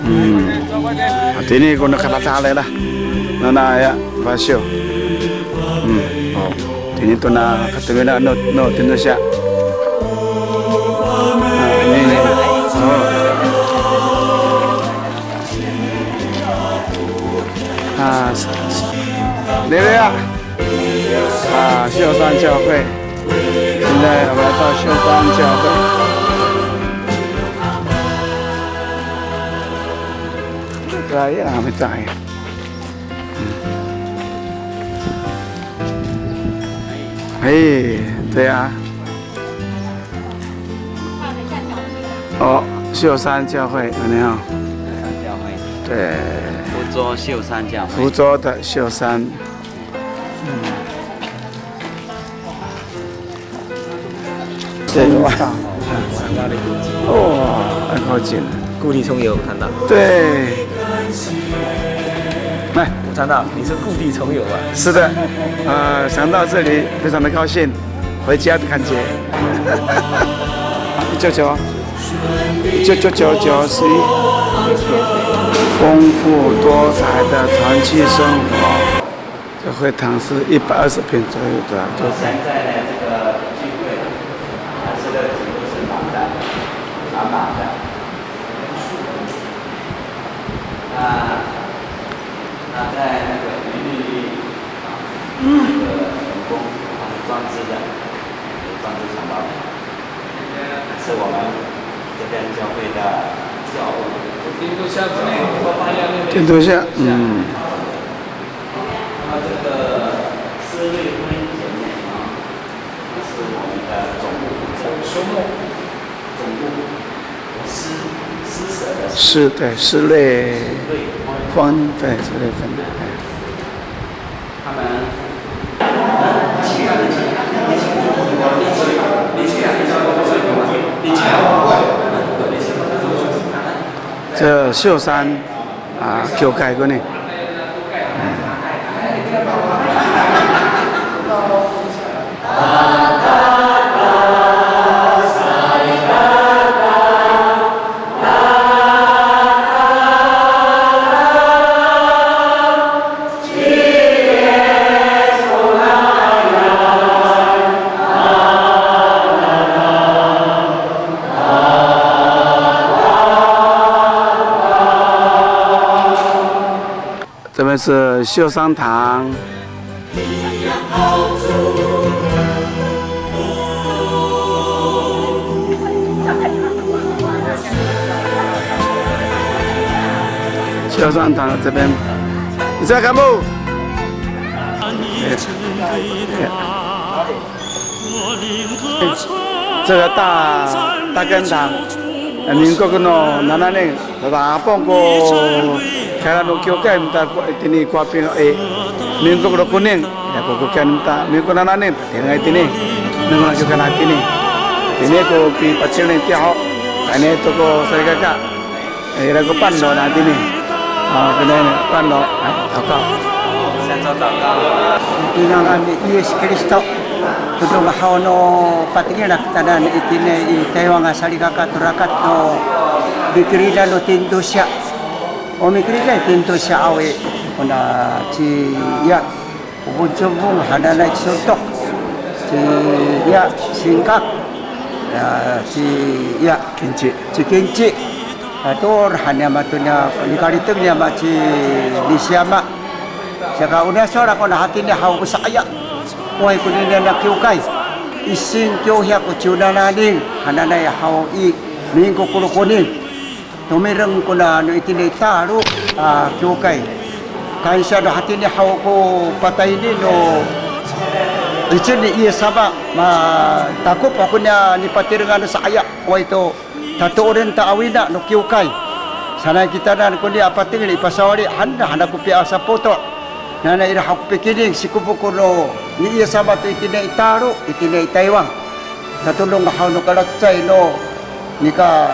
Hmm. Hatini ko no kadadahalay la. Nona ya, pasyo. Hmm. O. Tini tona katemira no, no, tino siya. A, ini. O. A, s-, s-, diri ya. A, 秀山教会。现在我们来到秀山教会。对啊，也还没在。嗯。哎，对啊。哦，秀山教会，有没有？秀山教会。对。福州秀山教会。福州的秀山。 对，哇，哇，很靠近。故地重游看到。对。来。吴传道，你是故地重游啊？是的，呃，想到这里非常的高兴，回家的感觉。一九九，一九九九九十一，丰富多彩的团契生活。 这会堂是一百二十平左右的，对不对？现在呢，这个聚会啊，还是热情，都是满的，满满的。那，那在那个云林里啊，这个成功还是专职的，专职传道人，是我们这边教会的教务。监督一下，嗯。 那这个施瑞芬姐妹啊，她是我们的总务负责。总务。总务。施，施舍的施。施，对，施瑞芬，对，施瑞芬，哎。他们，这秀山 啊，教会过呢。嗯。 这边是秀山堂。秀山堂这边，你在干嘛？哎，哎。 这个大，大根堂，呃，民国 no nananin, tatapang ko, kala no kiwkay mita ko, itini ko apin, eh, 民国 no kuning, ya ko kiwkay mita, 民国 nananin, tireng itini, 民国 no kiwkay itini. Itini ko pipacilin tiya ho, tayni to ko salikaka. Ira ko pando na tini. O, pinay pando. Ay, 祷告. Saan to 祷告. Pinangan ni Yis Kristo. Todong haw no patengil a kitanan itini i Taywan a salikaka to rakat no mikeridan no tintosiya. O mikeridan tintosiya awi. Ona ci, ya. O Poncobong hananay ci Sontok, ci, ya, Singkak, ya, ci, ya, Kinci. Ci Kinci. Ato rahan niyam ato niya, nikaliteng niyam a ci Nisiyama. Saka o niya sowal ako na hatini haw ko sa'aya. Oway konini a kiwkay. Ising kiw hiya ko ciw nananing hananay haw i, 民国 ko rokonin. Tomireng kona no itini i talo a kiwkay. Kansiya no hatini haw ko patayni no 'icel ni Yis sama, matakop ako niya nipatirengan no sa'aya, oway to tatooren ta a wina no kiwkay. Sanay kitanan koni a patengil i pasawali han, han ako piya sapoto'. Nanay ira haw ko pikining, sikofok ko no ni Yis sama to itini i talo, itini i Taywan. Tatodong haw no kalacecay no nika,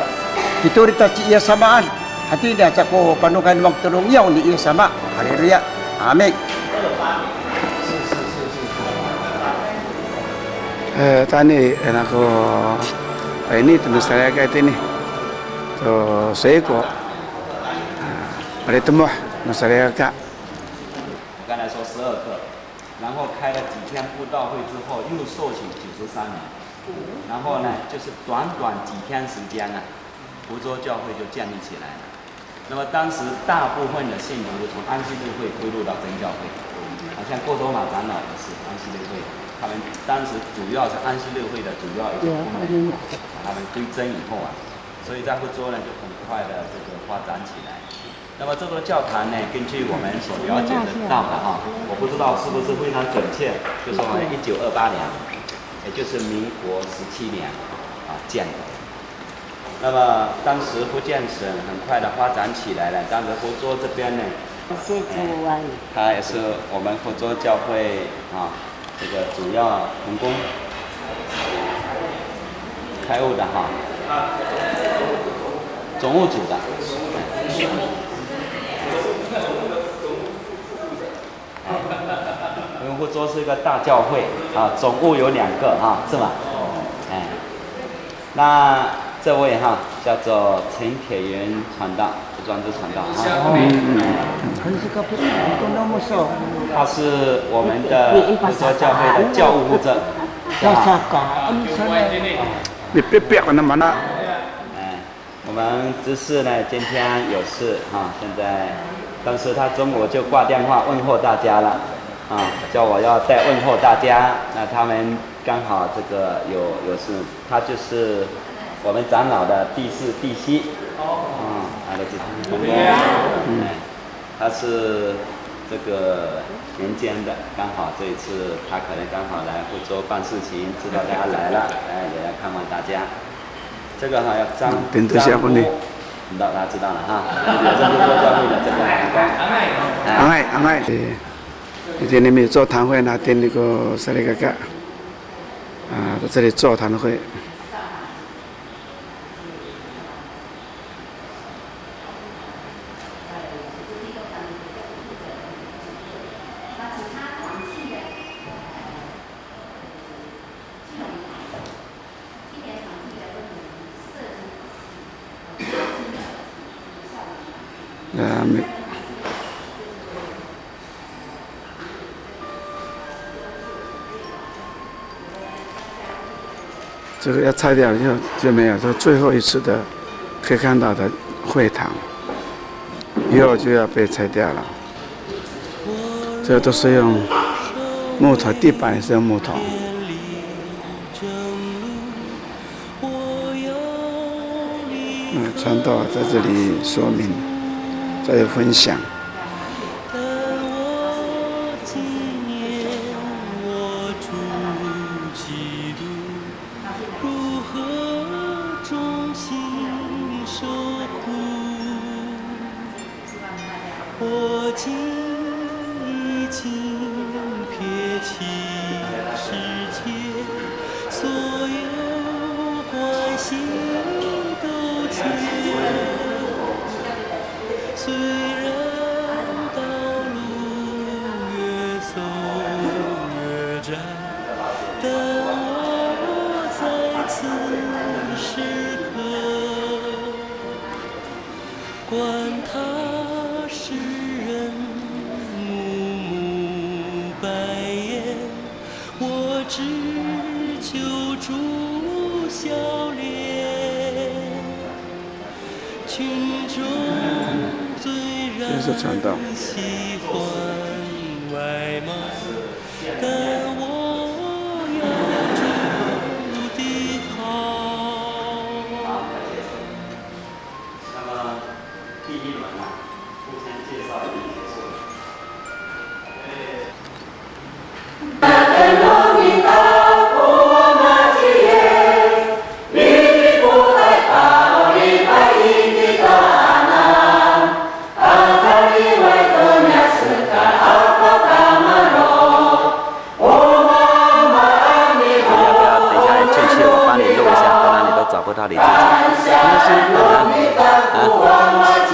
pitorita ci Yis samaan. Hatini aca ko panokay no mako to longiyaw ni Yis sama. Haleluya. Amin. E, tayni, e, nako, e, ini to no salikaka itini. 呃，水果，啊，palitemoh no salikaka. 我刚才说十二课，然后开了几天布道会之后，又受洗九十三年，然后呢，就是短短几天时间呢，福州教会就建立起来了。那么当时大部分的信徒都从安息日会归入到真教会，好像郭多玛长老也是安息日会，他们当时主要是安息日会的主要一个牧会，把他们归真以后啊，所以在福州呢就很快的这个发展起来。那么这座教堂呢，根据我们所了解得到的哈，我不知道是不是非常准确，就说呢，一九二八年，也就是民国十七年啊建的。那么当时福建省很快的发展起来了，当时福州这边呢，它也是我们福州教会啊这个主要同工开务的哈，总务组的。因为福州是一个大教会啊，总务有两个哈，是吗？哎，那这位哈叫做陈铁元传道，不专职传道哈。嗯嗯。他是我们的福州教会的教务负责。哎。 我们执事呢，今天有事哈，现在，但是他中午就挂电话问候大家了，啊，叫我要代问候大家。那他们刚好这个有，有事，他就是我们长老的弟子弟媳，啊，他的弟子，嗯。哎。 他是这个年间的，刚好这一次他可能刚好来福州办事情，知道大家来了，哎，也来看望大家。这个哈要张，嗯，顶多下回呢。张武，你知道，大家知道了哈，也是福州教会的这个同工。哎。Angay, angay. Eh, itini micodancay ko salikaka. A, 这里座谈会。 那没，这个要拆掉，就，就没有，这最后一次的可以看到的会堂，以后就要被拆掉了。这都是用木头，地板也是用木头。 嗯，传道在这里说明，在这分享。这是传道。 那么第一轮啊，互相介绍已经结束了。你要不要等一下进去，我帮你录一下，不然你都找不到你自己。没关系，啊。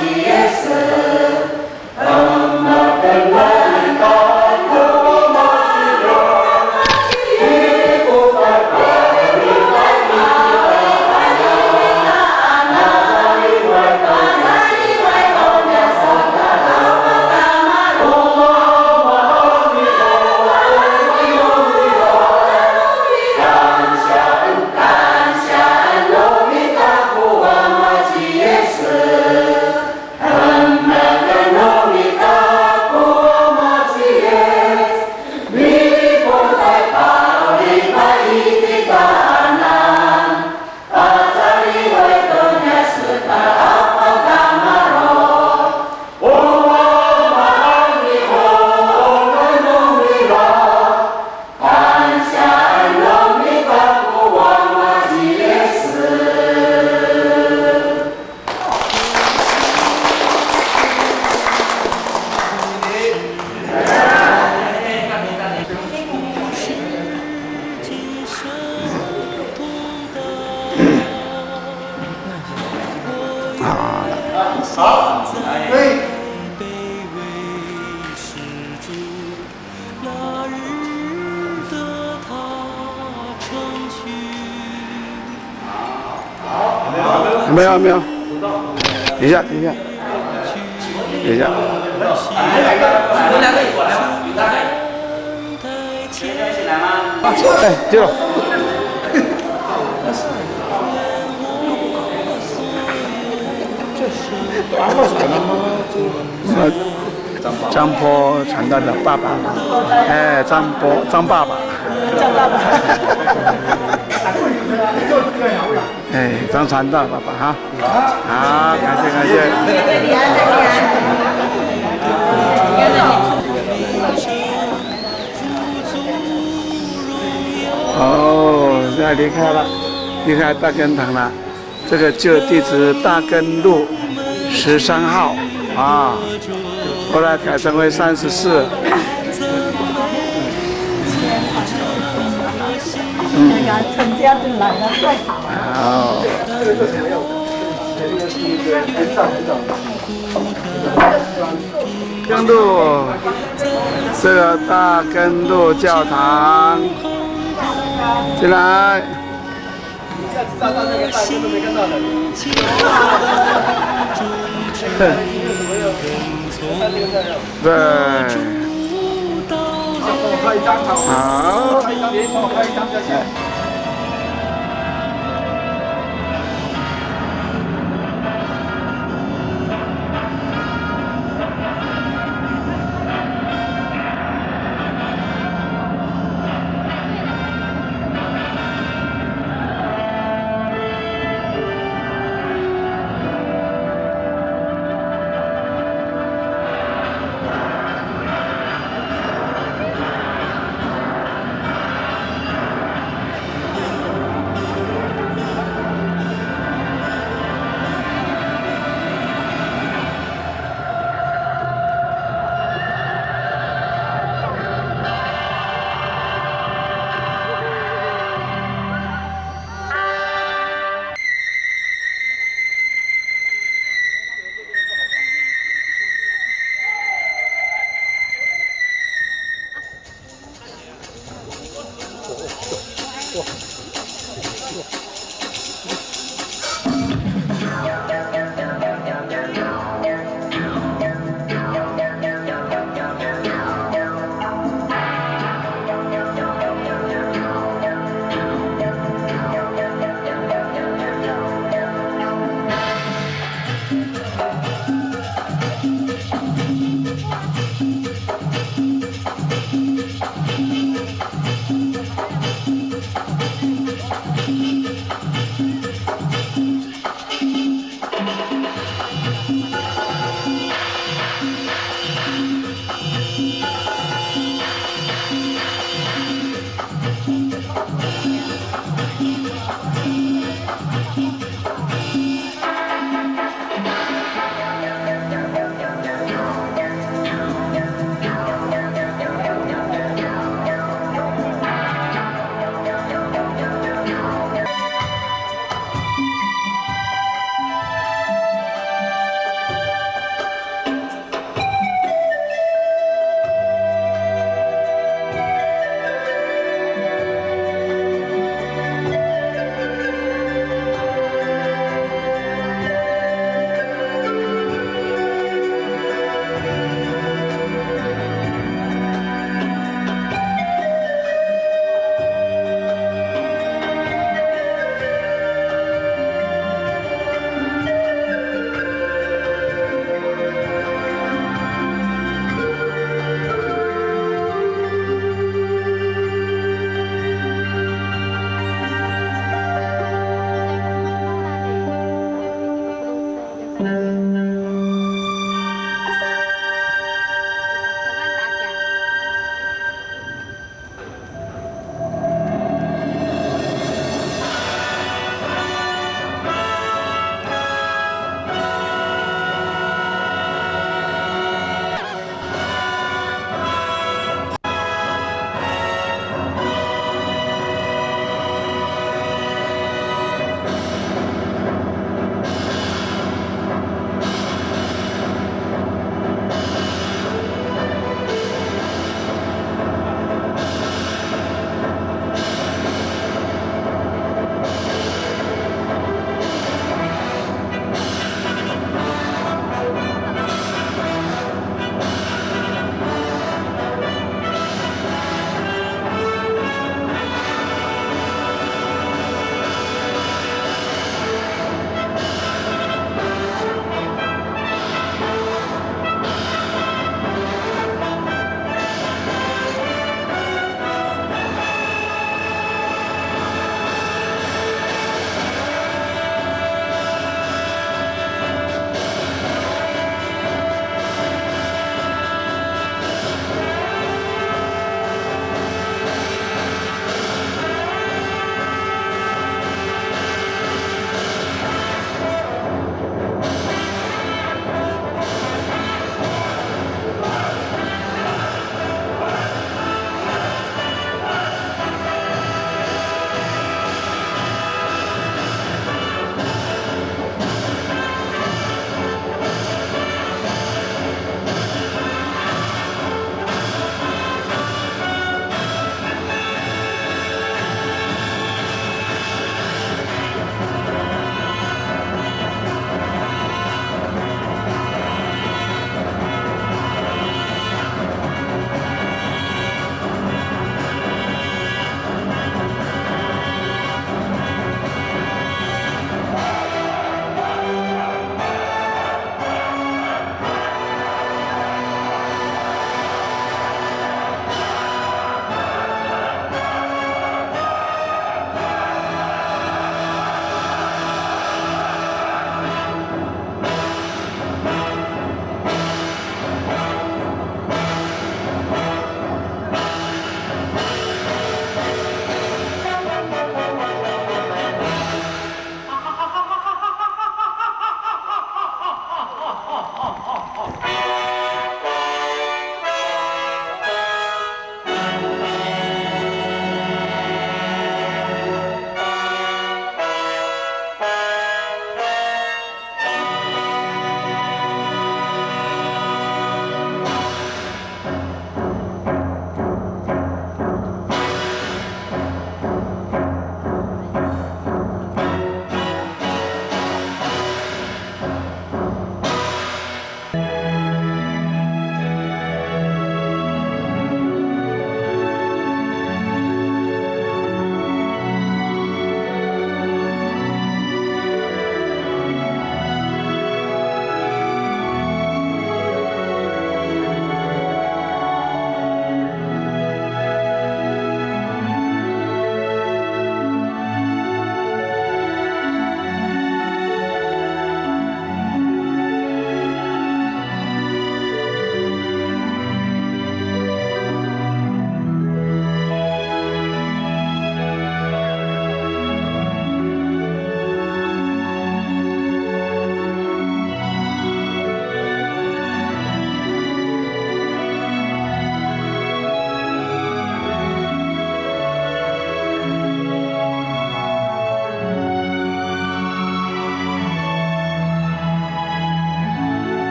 没有没有，等一下等一下等一下。哎，接了。张波传道的爸爸，哎，张波张爸爸。张爸爸。哎，张传道爸爸哈。 好，感谢感谢。哦，现在离开了，离开大根堂了。这个旧地址大根路十三号啊，后来改称为三十四。嗯。那个陈家就来了，太好了。好。 根路，这个大根路教堂，进来。对。好。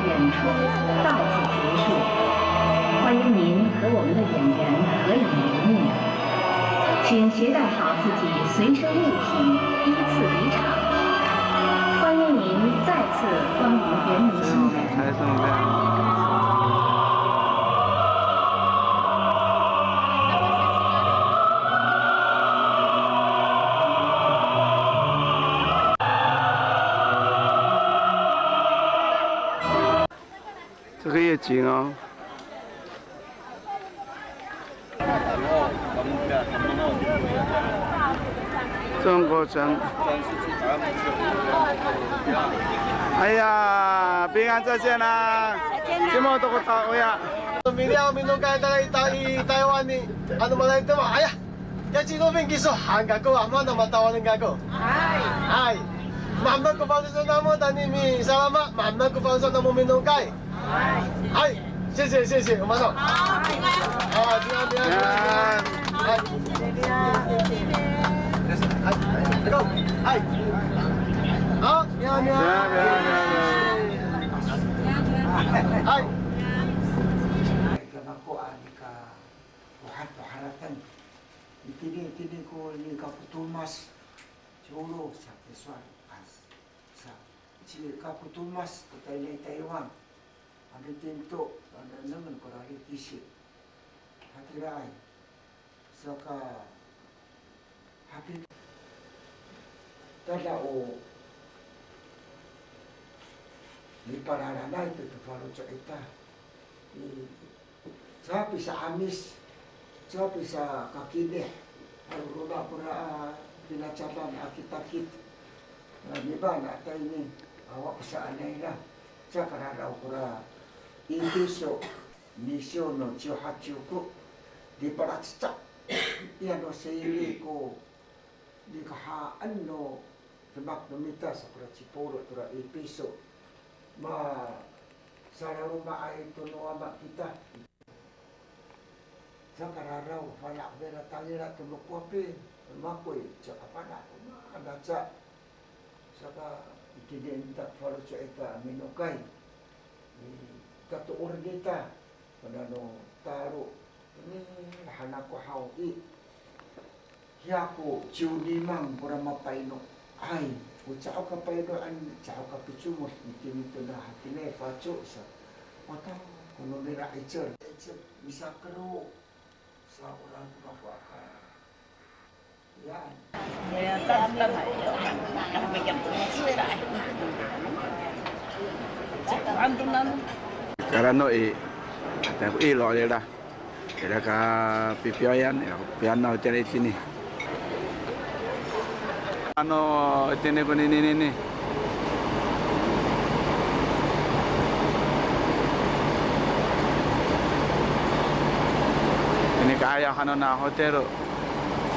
演出到此结束，欢迎您和我们的演员合影留念，请携带好自己随身物品，依次离场。欢迎您再次光临圆明新园。这个夜景哦。中国城。哎呀，平安再见啦！再见啦！Cima to ko tao ya. Miliyaw minokay tayra i Ta-, i Taywan i, ano, malay to ma. Aya. Ya ci Loping kiso han kako, a, mana matawalen kako. Hay. Hay. Mahemek ko faloco' namo tayni misalama, mahemek ko faloco' namo minokay. Hay. Hay. 谢谢，谢谢，我们走。好，平安，平安，平安，平安。Hay. Hay. Hay. Hay. Hay. Itini, itini ko nika ko tomas, ciwlo sa, tisowan, sa, ci nika ko tomas to tayni Taywan. Ami tinto, nanengneng kora likisi. Hatiraay, saka, hapin, tada o nipalalanay to to faloco' ita. I, Sa pisa'amis, sa pisakakinih, a roma kora, a, finacadan a kitakit. A, niba na tayni, awa pisa'anay ra. Sa kararaw kora, Ipiso, nisyo no ciwhat ciwko, dipalacecak. Iya no sili ko, nikahaan no demak no mita sa kora Cipolo tora Ipiso. Ma, salaloma'ay to no ama kita. Sa kararaw, fana' ko ira tangila to no kopi, makoy, caka fana' ko maan aca. Saka itini ita ko faloco' ita a minokay. I, katoor nita, ko nano talo, ni, han ako haw i. Hiya ko ciwniman kora mapaino. Ay, o caho ka painoan, caho ka picomod, itini to na hatiniay faco sa. Wata, ko no nira 'icel. 'Icel, misakero. Sa orang ko mafo aka. Yan. Karano i, ata ko ilo' nira. Ira ka pipiyayan, ira ko piyanaw tira itini. Ano, itini konini nini. Itini ka'ayaw han no na hotel.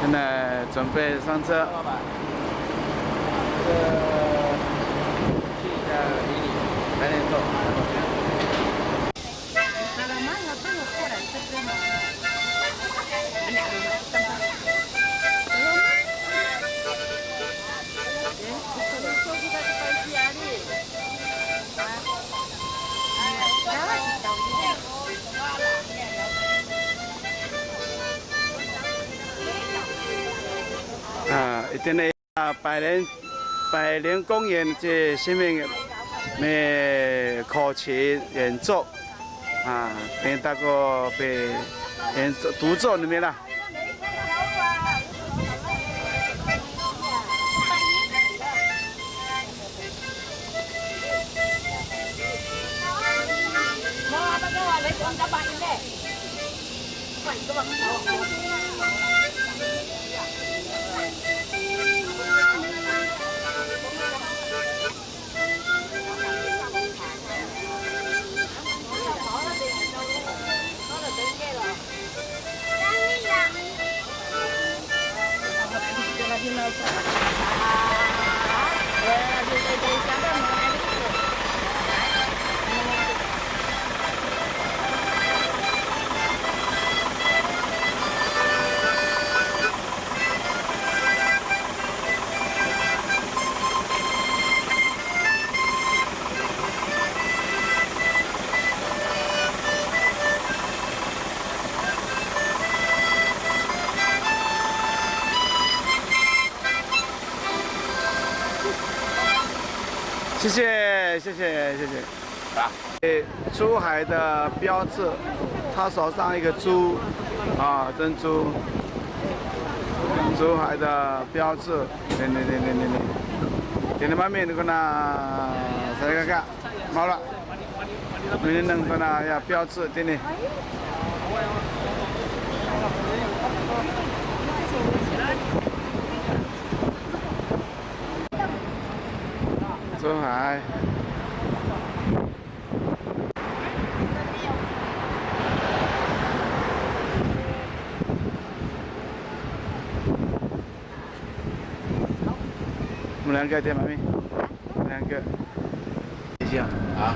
现在准备上车。A, itini. A, 百年，百年公园 ci Siming mikoci 演奏. A, tina ko pi 演奏 独奏 no mira. 谢谢，谢谢，谢谢。啊，诶，珠海的标志，他手上一个珠，啊，珍珠，珠海的标志，对对对对对对。Tini mami, kona, saya kakak, maula. Mininang kona ya 标志 tini. 珠海。我们两个，对，妈咪，我们两个。等一下。啊，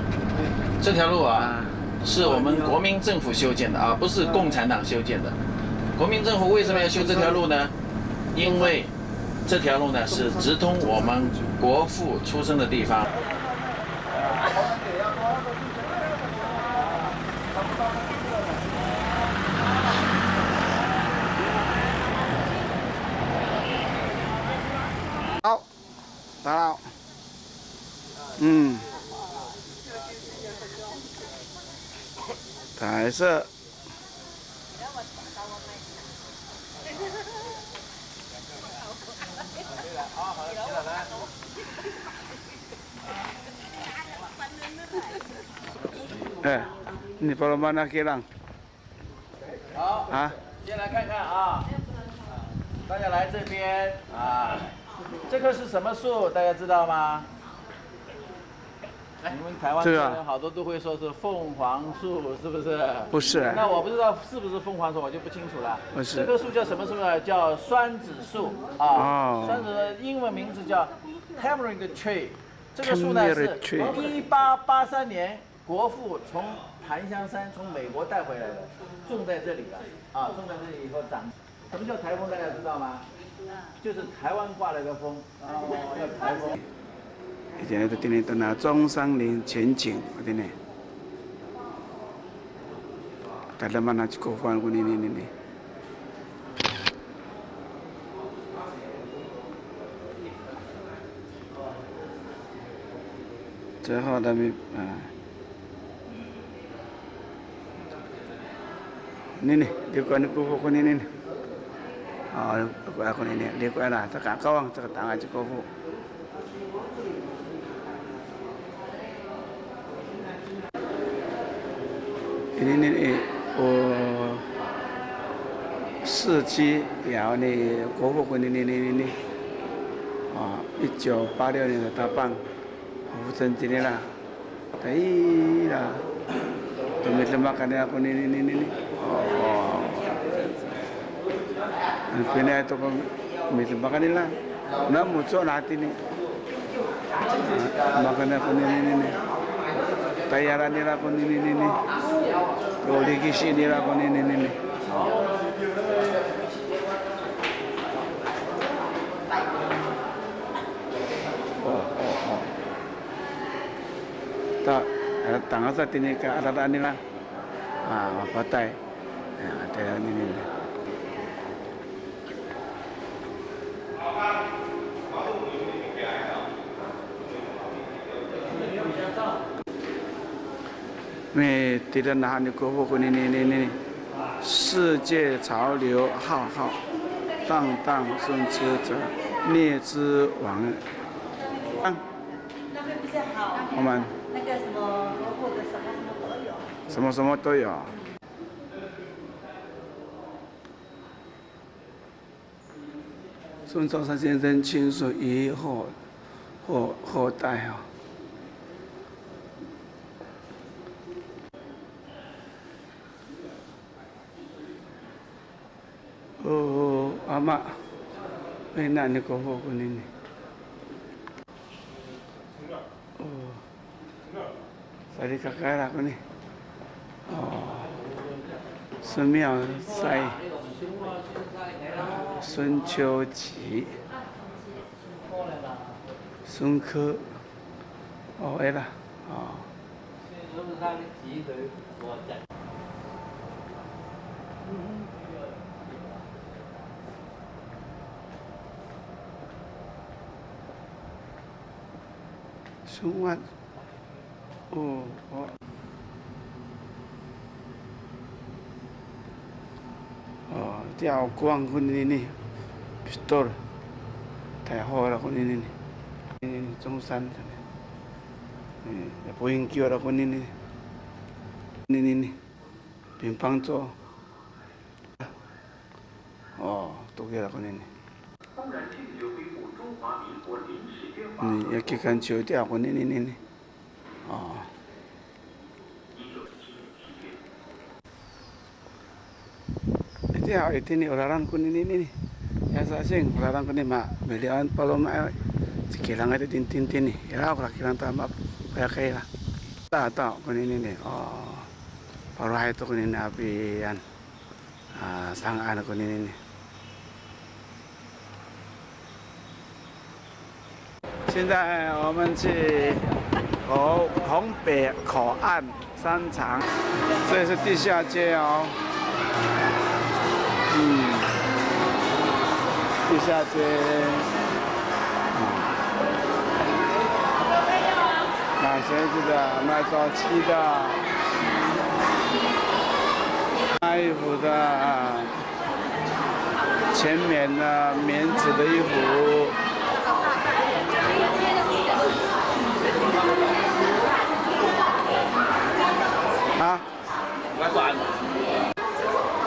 这条路啊，啊。是我们国民政府修建的啊，不是共产党修建的。国民政府为什么要修这条路呢？因为这条路呢是直通我们国父出生的地方。 好，打扰。嗯。彩色。 哎，你把我们那给让。好，啊？先来看看啊，大家来这边啊，这棵是什么树？大家知道吗？你们台湾这个啊，人好多都会说是凤凰树，是不是？不是。那我不知道是不是凤凰树，我就不清楚了。不是。这棵树叫什么树呢？叫酸子树啊。哦。酸子树英文名字叫 tamarind tree。这个树呢是 tamarind tree。 一八八三年国父从檀香山从美国带回来的，种在这里了啊，种在这里以后长。什么叫台风？大家知道吗？就是台湾刮来的风，叫台风。 Itini to tini tona 中山陵全景 itini. Tadamaanay ci Kofoan konini, nini. 最后的没，啊。Nini, liko'an ni Kofo konini. A, liko'an konini, liko'an a, caka kawang, caka tangay ci Kofo. Inini i, o, 四期 ya ni Kofo konini, nini. A, 一九八六年的 Tapang, o, 福镇 cingra. Tayra. To midemak han nira konini, nini. O. Ano pinaay to ko midemak han nira. Namo co' na hatini. Demak han nira konini, nini. Tayalan nira konini, nini. To likisi nira konini, nini. O, o, o. Ta, e, tangasa tini ka adadaan nira. A, mapatay. E, tayra nini. Mitira han ni Kofo konini, nini. 世界潮流浩浩，荡荡孙车者，孽之亡。 那边比较好。我们那个什么，萝卜的什么什么都有。什么什么都有。孙中山先生亲属与后，后，后代哦。 O, ama, ina ni Kofo konini. O, salikaka nira koni. O, 孙妙斋, 孙秋吉, 孙科, o, ira, o. Sowal. O, o. O, itiya o kowang konini. Pistol. Tayho ira konini. Ini, 中山. Ini, ya, 平等 ira konini. Konini. 乒乓球. O, toki ira konini. Ni, ya kikan ciw itiya konini. O. Itiya, itini o lalan konini. Ya sa'sing, o lalan konini ma, milian paloma, cikirang ito tintin tini. Ira ko ra kilang tama, kaya kaya. Ta, ta, konini. O. Paro hay to konini apiyan. A, sanga'an konini. 现在我们去红，红北口岸商场，这是地下街哦。嗯，地下街。嗯。 买鞋子的，买手机的，卖衣服的，全棉的、棉质的衣服。啊？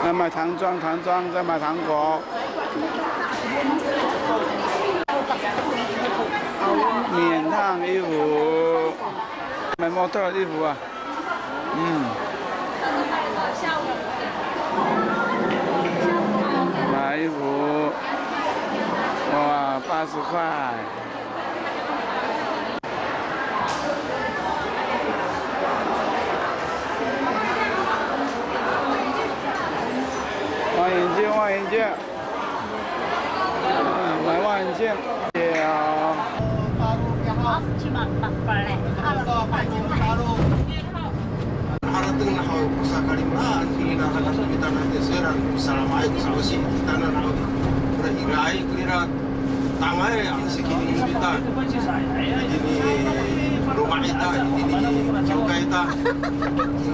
那买糖霜，糖霜，再买糖果。免烫衣服，买模特儿衣服啊。嗯。买衣服，哇，八十块。 望远镜，望远镜。嗯，买望远镜。对啊。 Harateng nahaw ko sakalimelaan, kira na hakas no mita na tisowanan, salamay ko sa'osi, kita na nahaw, kora iraay ko rira, tangay a sikining no mita. Itini loma' ita, itini kiwkay ita.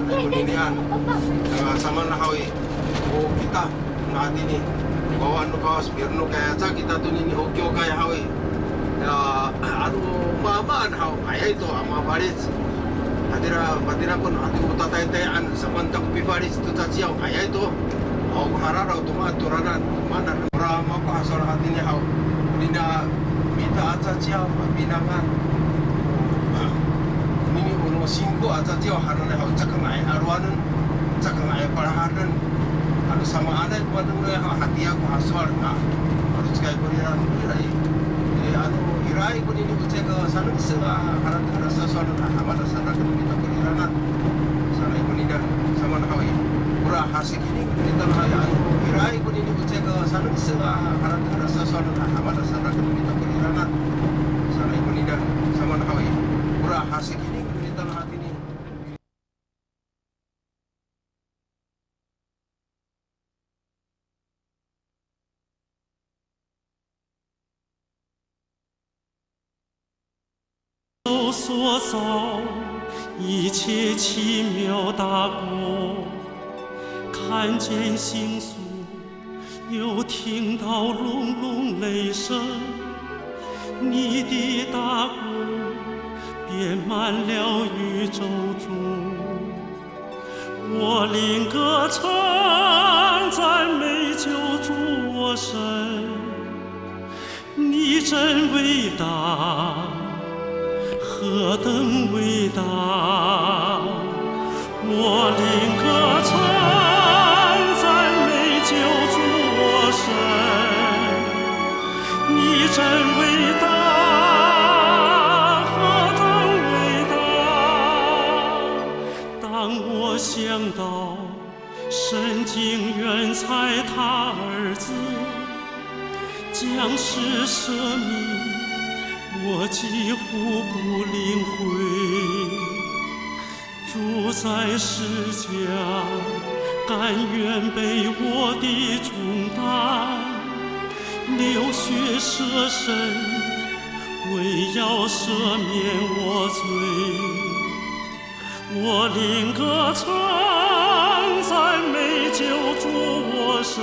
Koninian, a, samaan haw i, o kita, na hatini, wawa no Kawas, pirno kaya ca kita tonini o kiwkay haw i. Ya, ano maamaan haw, ayay to a mafalic. Hatira, patira ko no hatira o tataytayaan, samaan ta ko pifalic to caciyaw, ayay to. Awa ko hararaw to maan to ranan, maan, ora mako a sowal hatini haw. Nina mita a caciyaw a pinangan. Nini o no singko a caciyaw hananay haw, caka nga'ay a lowanen, caka nga'ay a palahaden. Ano samaanay ko maan no haw, hatiya ko a sowal na. Ano cekay ko rira, iraay. Iraay ko nini o cekay, sano sanga, harateng a sasowal na, hamaan a saraken mita ko riranan. Sanay ko nina, samaan haw i. Kora hasik Ini ko mita no haw i, ano, iraay ko nini o cekay, sano sanga, harateng a sasowal na, hamaan a saraken mita ko riranan. Sanay ko nina, samaan haw i. Kora hasik ini ko mita no hatini. 为要赦免我罪，我灵歌唱赞美救主我神。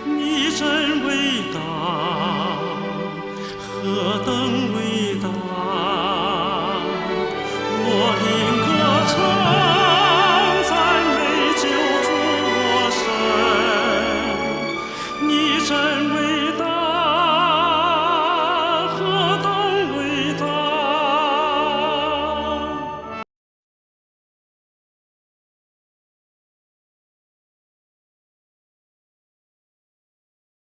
你真伟大，何等